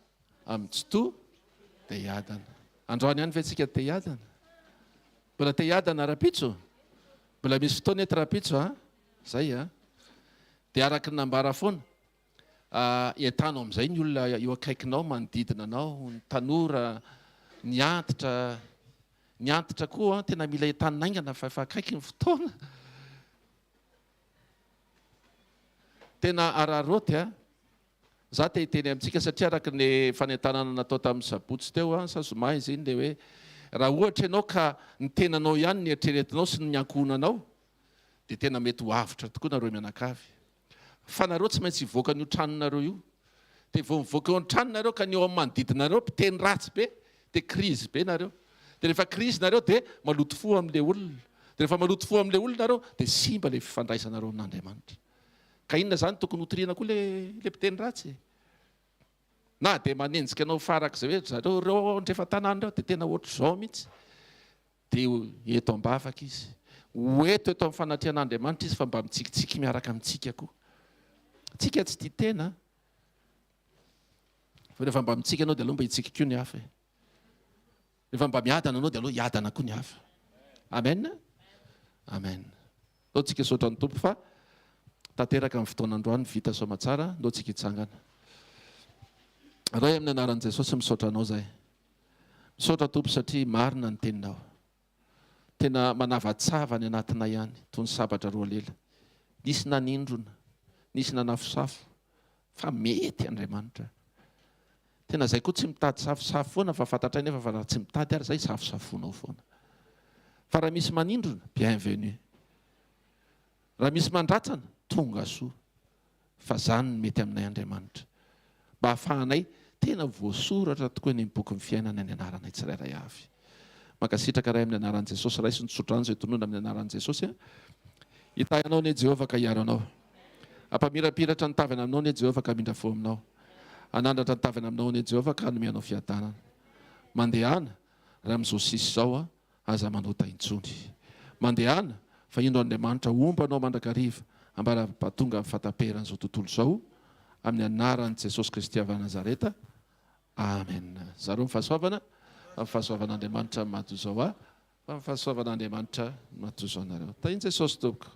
amin'ny tsitoha te hiadana. Androany ihany ve tsika te hiadana? Mbola te hiadana rapitso? Mbola misy fotoana eto rapitso a? Zay a. Dia araka ny nambara foana, entano amin'izay ny olona eo akaikinao, manodidina anao, ny tanora, ny antitra, ny antitra koa tena mila entanina haingana fa efa akaiky ny fotoana. Tena araraoty a! Za te hiteny amintsika satria araka ny fanentanana natao tamin'ny sabotsy teo a, sa zoma izy iny le hoe Raha ohatra ianao ka ny tenanao ihany no eritreretinao sy ny ankohonanao dia tena mety ho avotra tokoa nareo mianakavy. Fa nareo tsy maintsy hivoaka an'io tranonareo io. Dia vao mivoaka eo an-trano nareo ka ny eo amin'ny manodidina anareo mpiteny ratsy be dia krizy be nareo. Dia rehefa krizy nareo dia maloto fo amin'ilay olona. Dia rehefa maloto fo amin'ilay olona nareo dia simba ilay fifandraisanareo amin'Andriamanitra. Ka inona izany tokony hotoriana koa ilay mpiteny ratsy e? Na dia manenjika anao farak'izay hoe ry zareo ireo ao andrefan-tanàna ireo dia tena ohatr'izao mihitsy. Dia eto am-bavaka izy. Ho eto eto amin'ny fanatrehan'Andriamanitra izy fa mba mitsikitsiky miaraka amintsika koa. Tsika tsy tia tena an. Fa rehefa mba mitsiky ianao dia aleo mba hitsiky koa ny hafa e. Rehefa mba miadana ianao dia aleo hiadana koa ny hafa. Amen. Amen. Ndao tsika hisaotra ny Tompo fa tanteraka ny fotoana androany, vita soamatsara, ndao tsika hitsangana. Ray amin'ny anaran'i Jesosy misaotra anao zahay. Misaotra Tompo satria marina ny teninao. Tena manavatsava any anatinay any toy ny sabatra roalela. Nisy nanindrona, nisy nanafosafo fa mety Andriamanitra. Tena zay koa tsy mitady safosafo foana fa fantatray nefa fa raha tsy mitady ary zay safosafonao foana. Fa raha misy manindrona, bienvenue. Raha misy mandratsana, tonga soa. Fa zany no mety aminay Andriamanitra. Mba hahafahanay tena voasoratra tokoa eny amin'ny bokin'ny fiainana ny anaranay tsirairay avy. Mankasitraka Ray amin'ny anaran'i Jesosy. Raiso ny tsodrano izay tononina amin'ny anaran'i Jesosy. Hitahy anao anie Jehovah ka hiaro anao. Hampamirapiratra ny tavany aminao anie Jehovah ka hamindra fo aminao. Hanandratra ny tavany aminao anie Jehovah ka hanome anao fiadanana. Mandehana, raha amin'izao sisa izao aza manota intsony. Mandehana, fa indro Andriamanitra homba anao mandrakariva, ambara-pahatonga amin'ny fahataperan'izao tontolo izao, amin'ny anaran'i Jesosy Kristy avy any Nazareta. Amen. Zareo ny fahasoavana, fa ny fahasoavan'Andriamanitra no maha toy izao ahy, fa ny fahasoavan'Andriamanitra no maha toy izao anareo. Tahin'i Jesosy tompoko.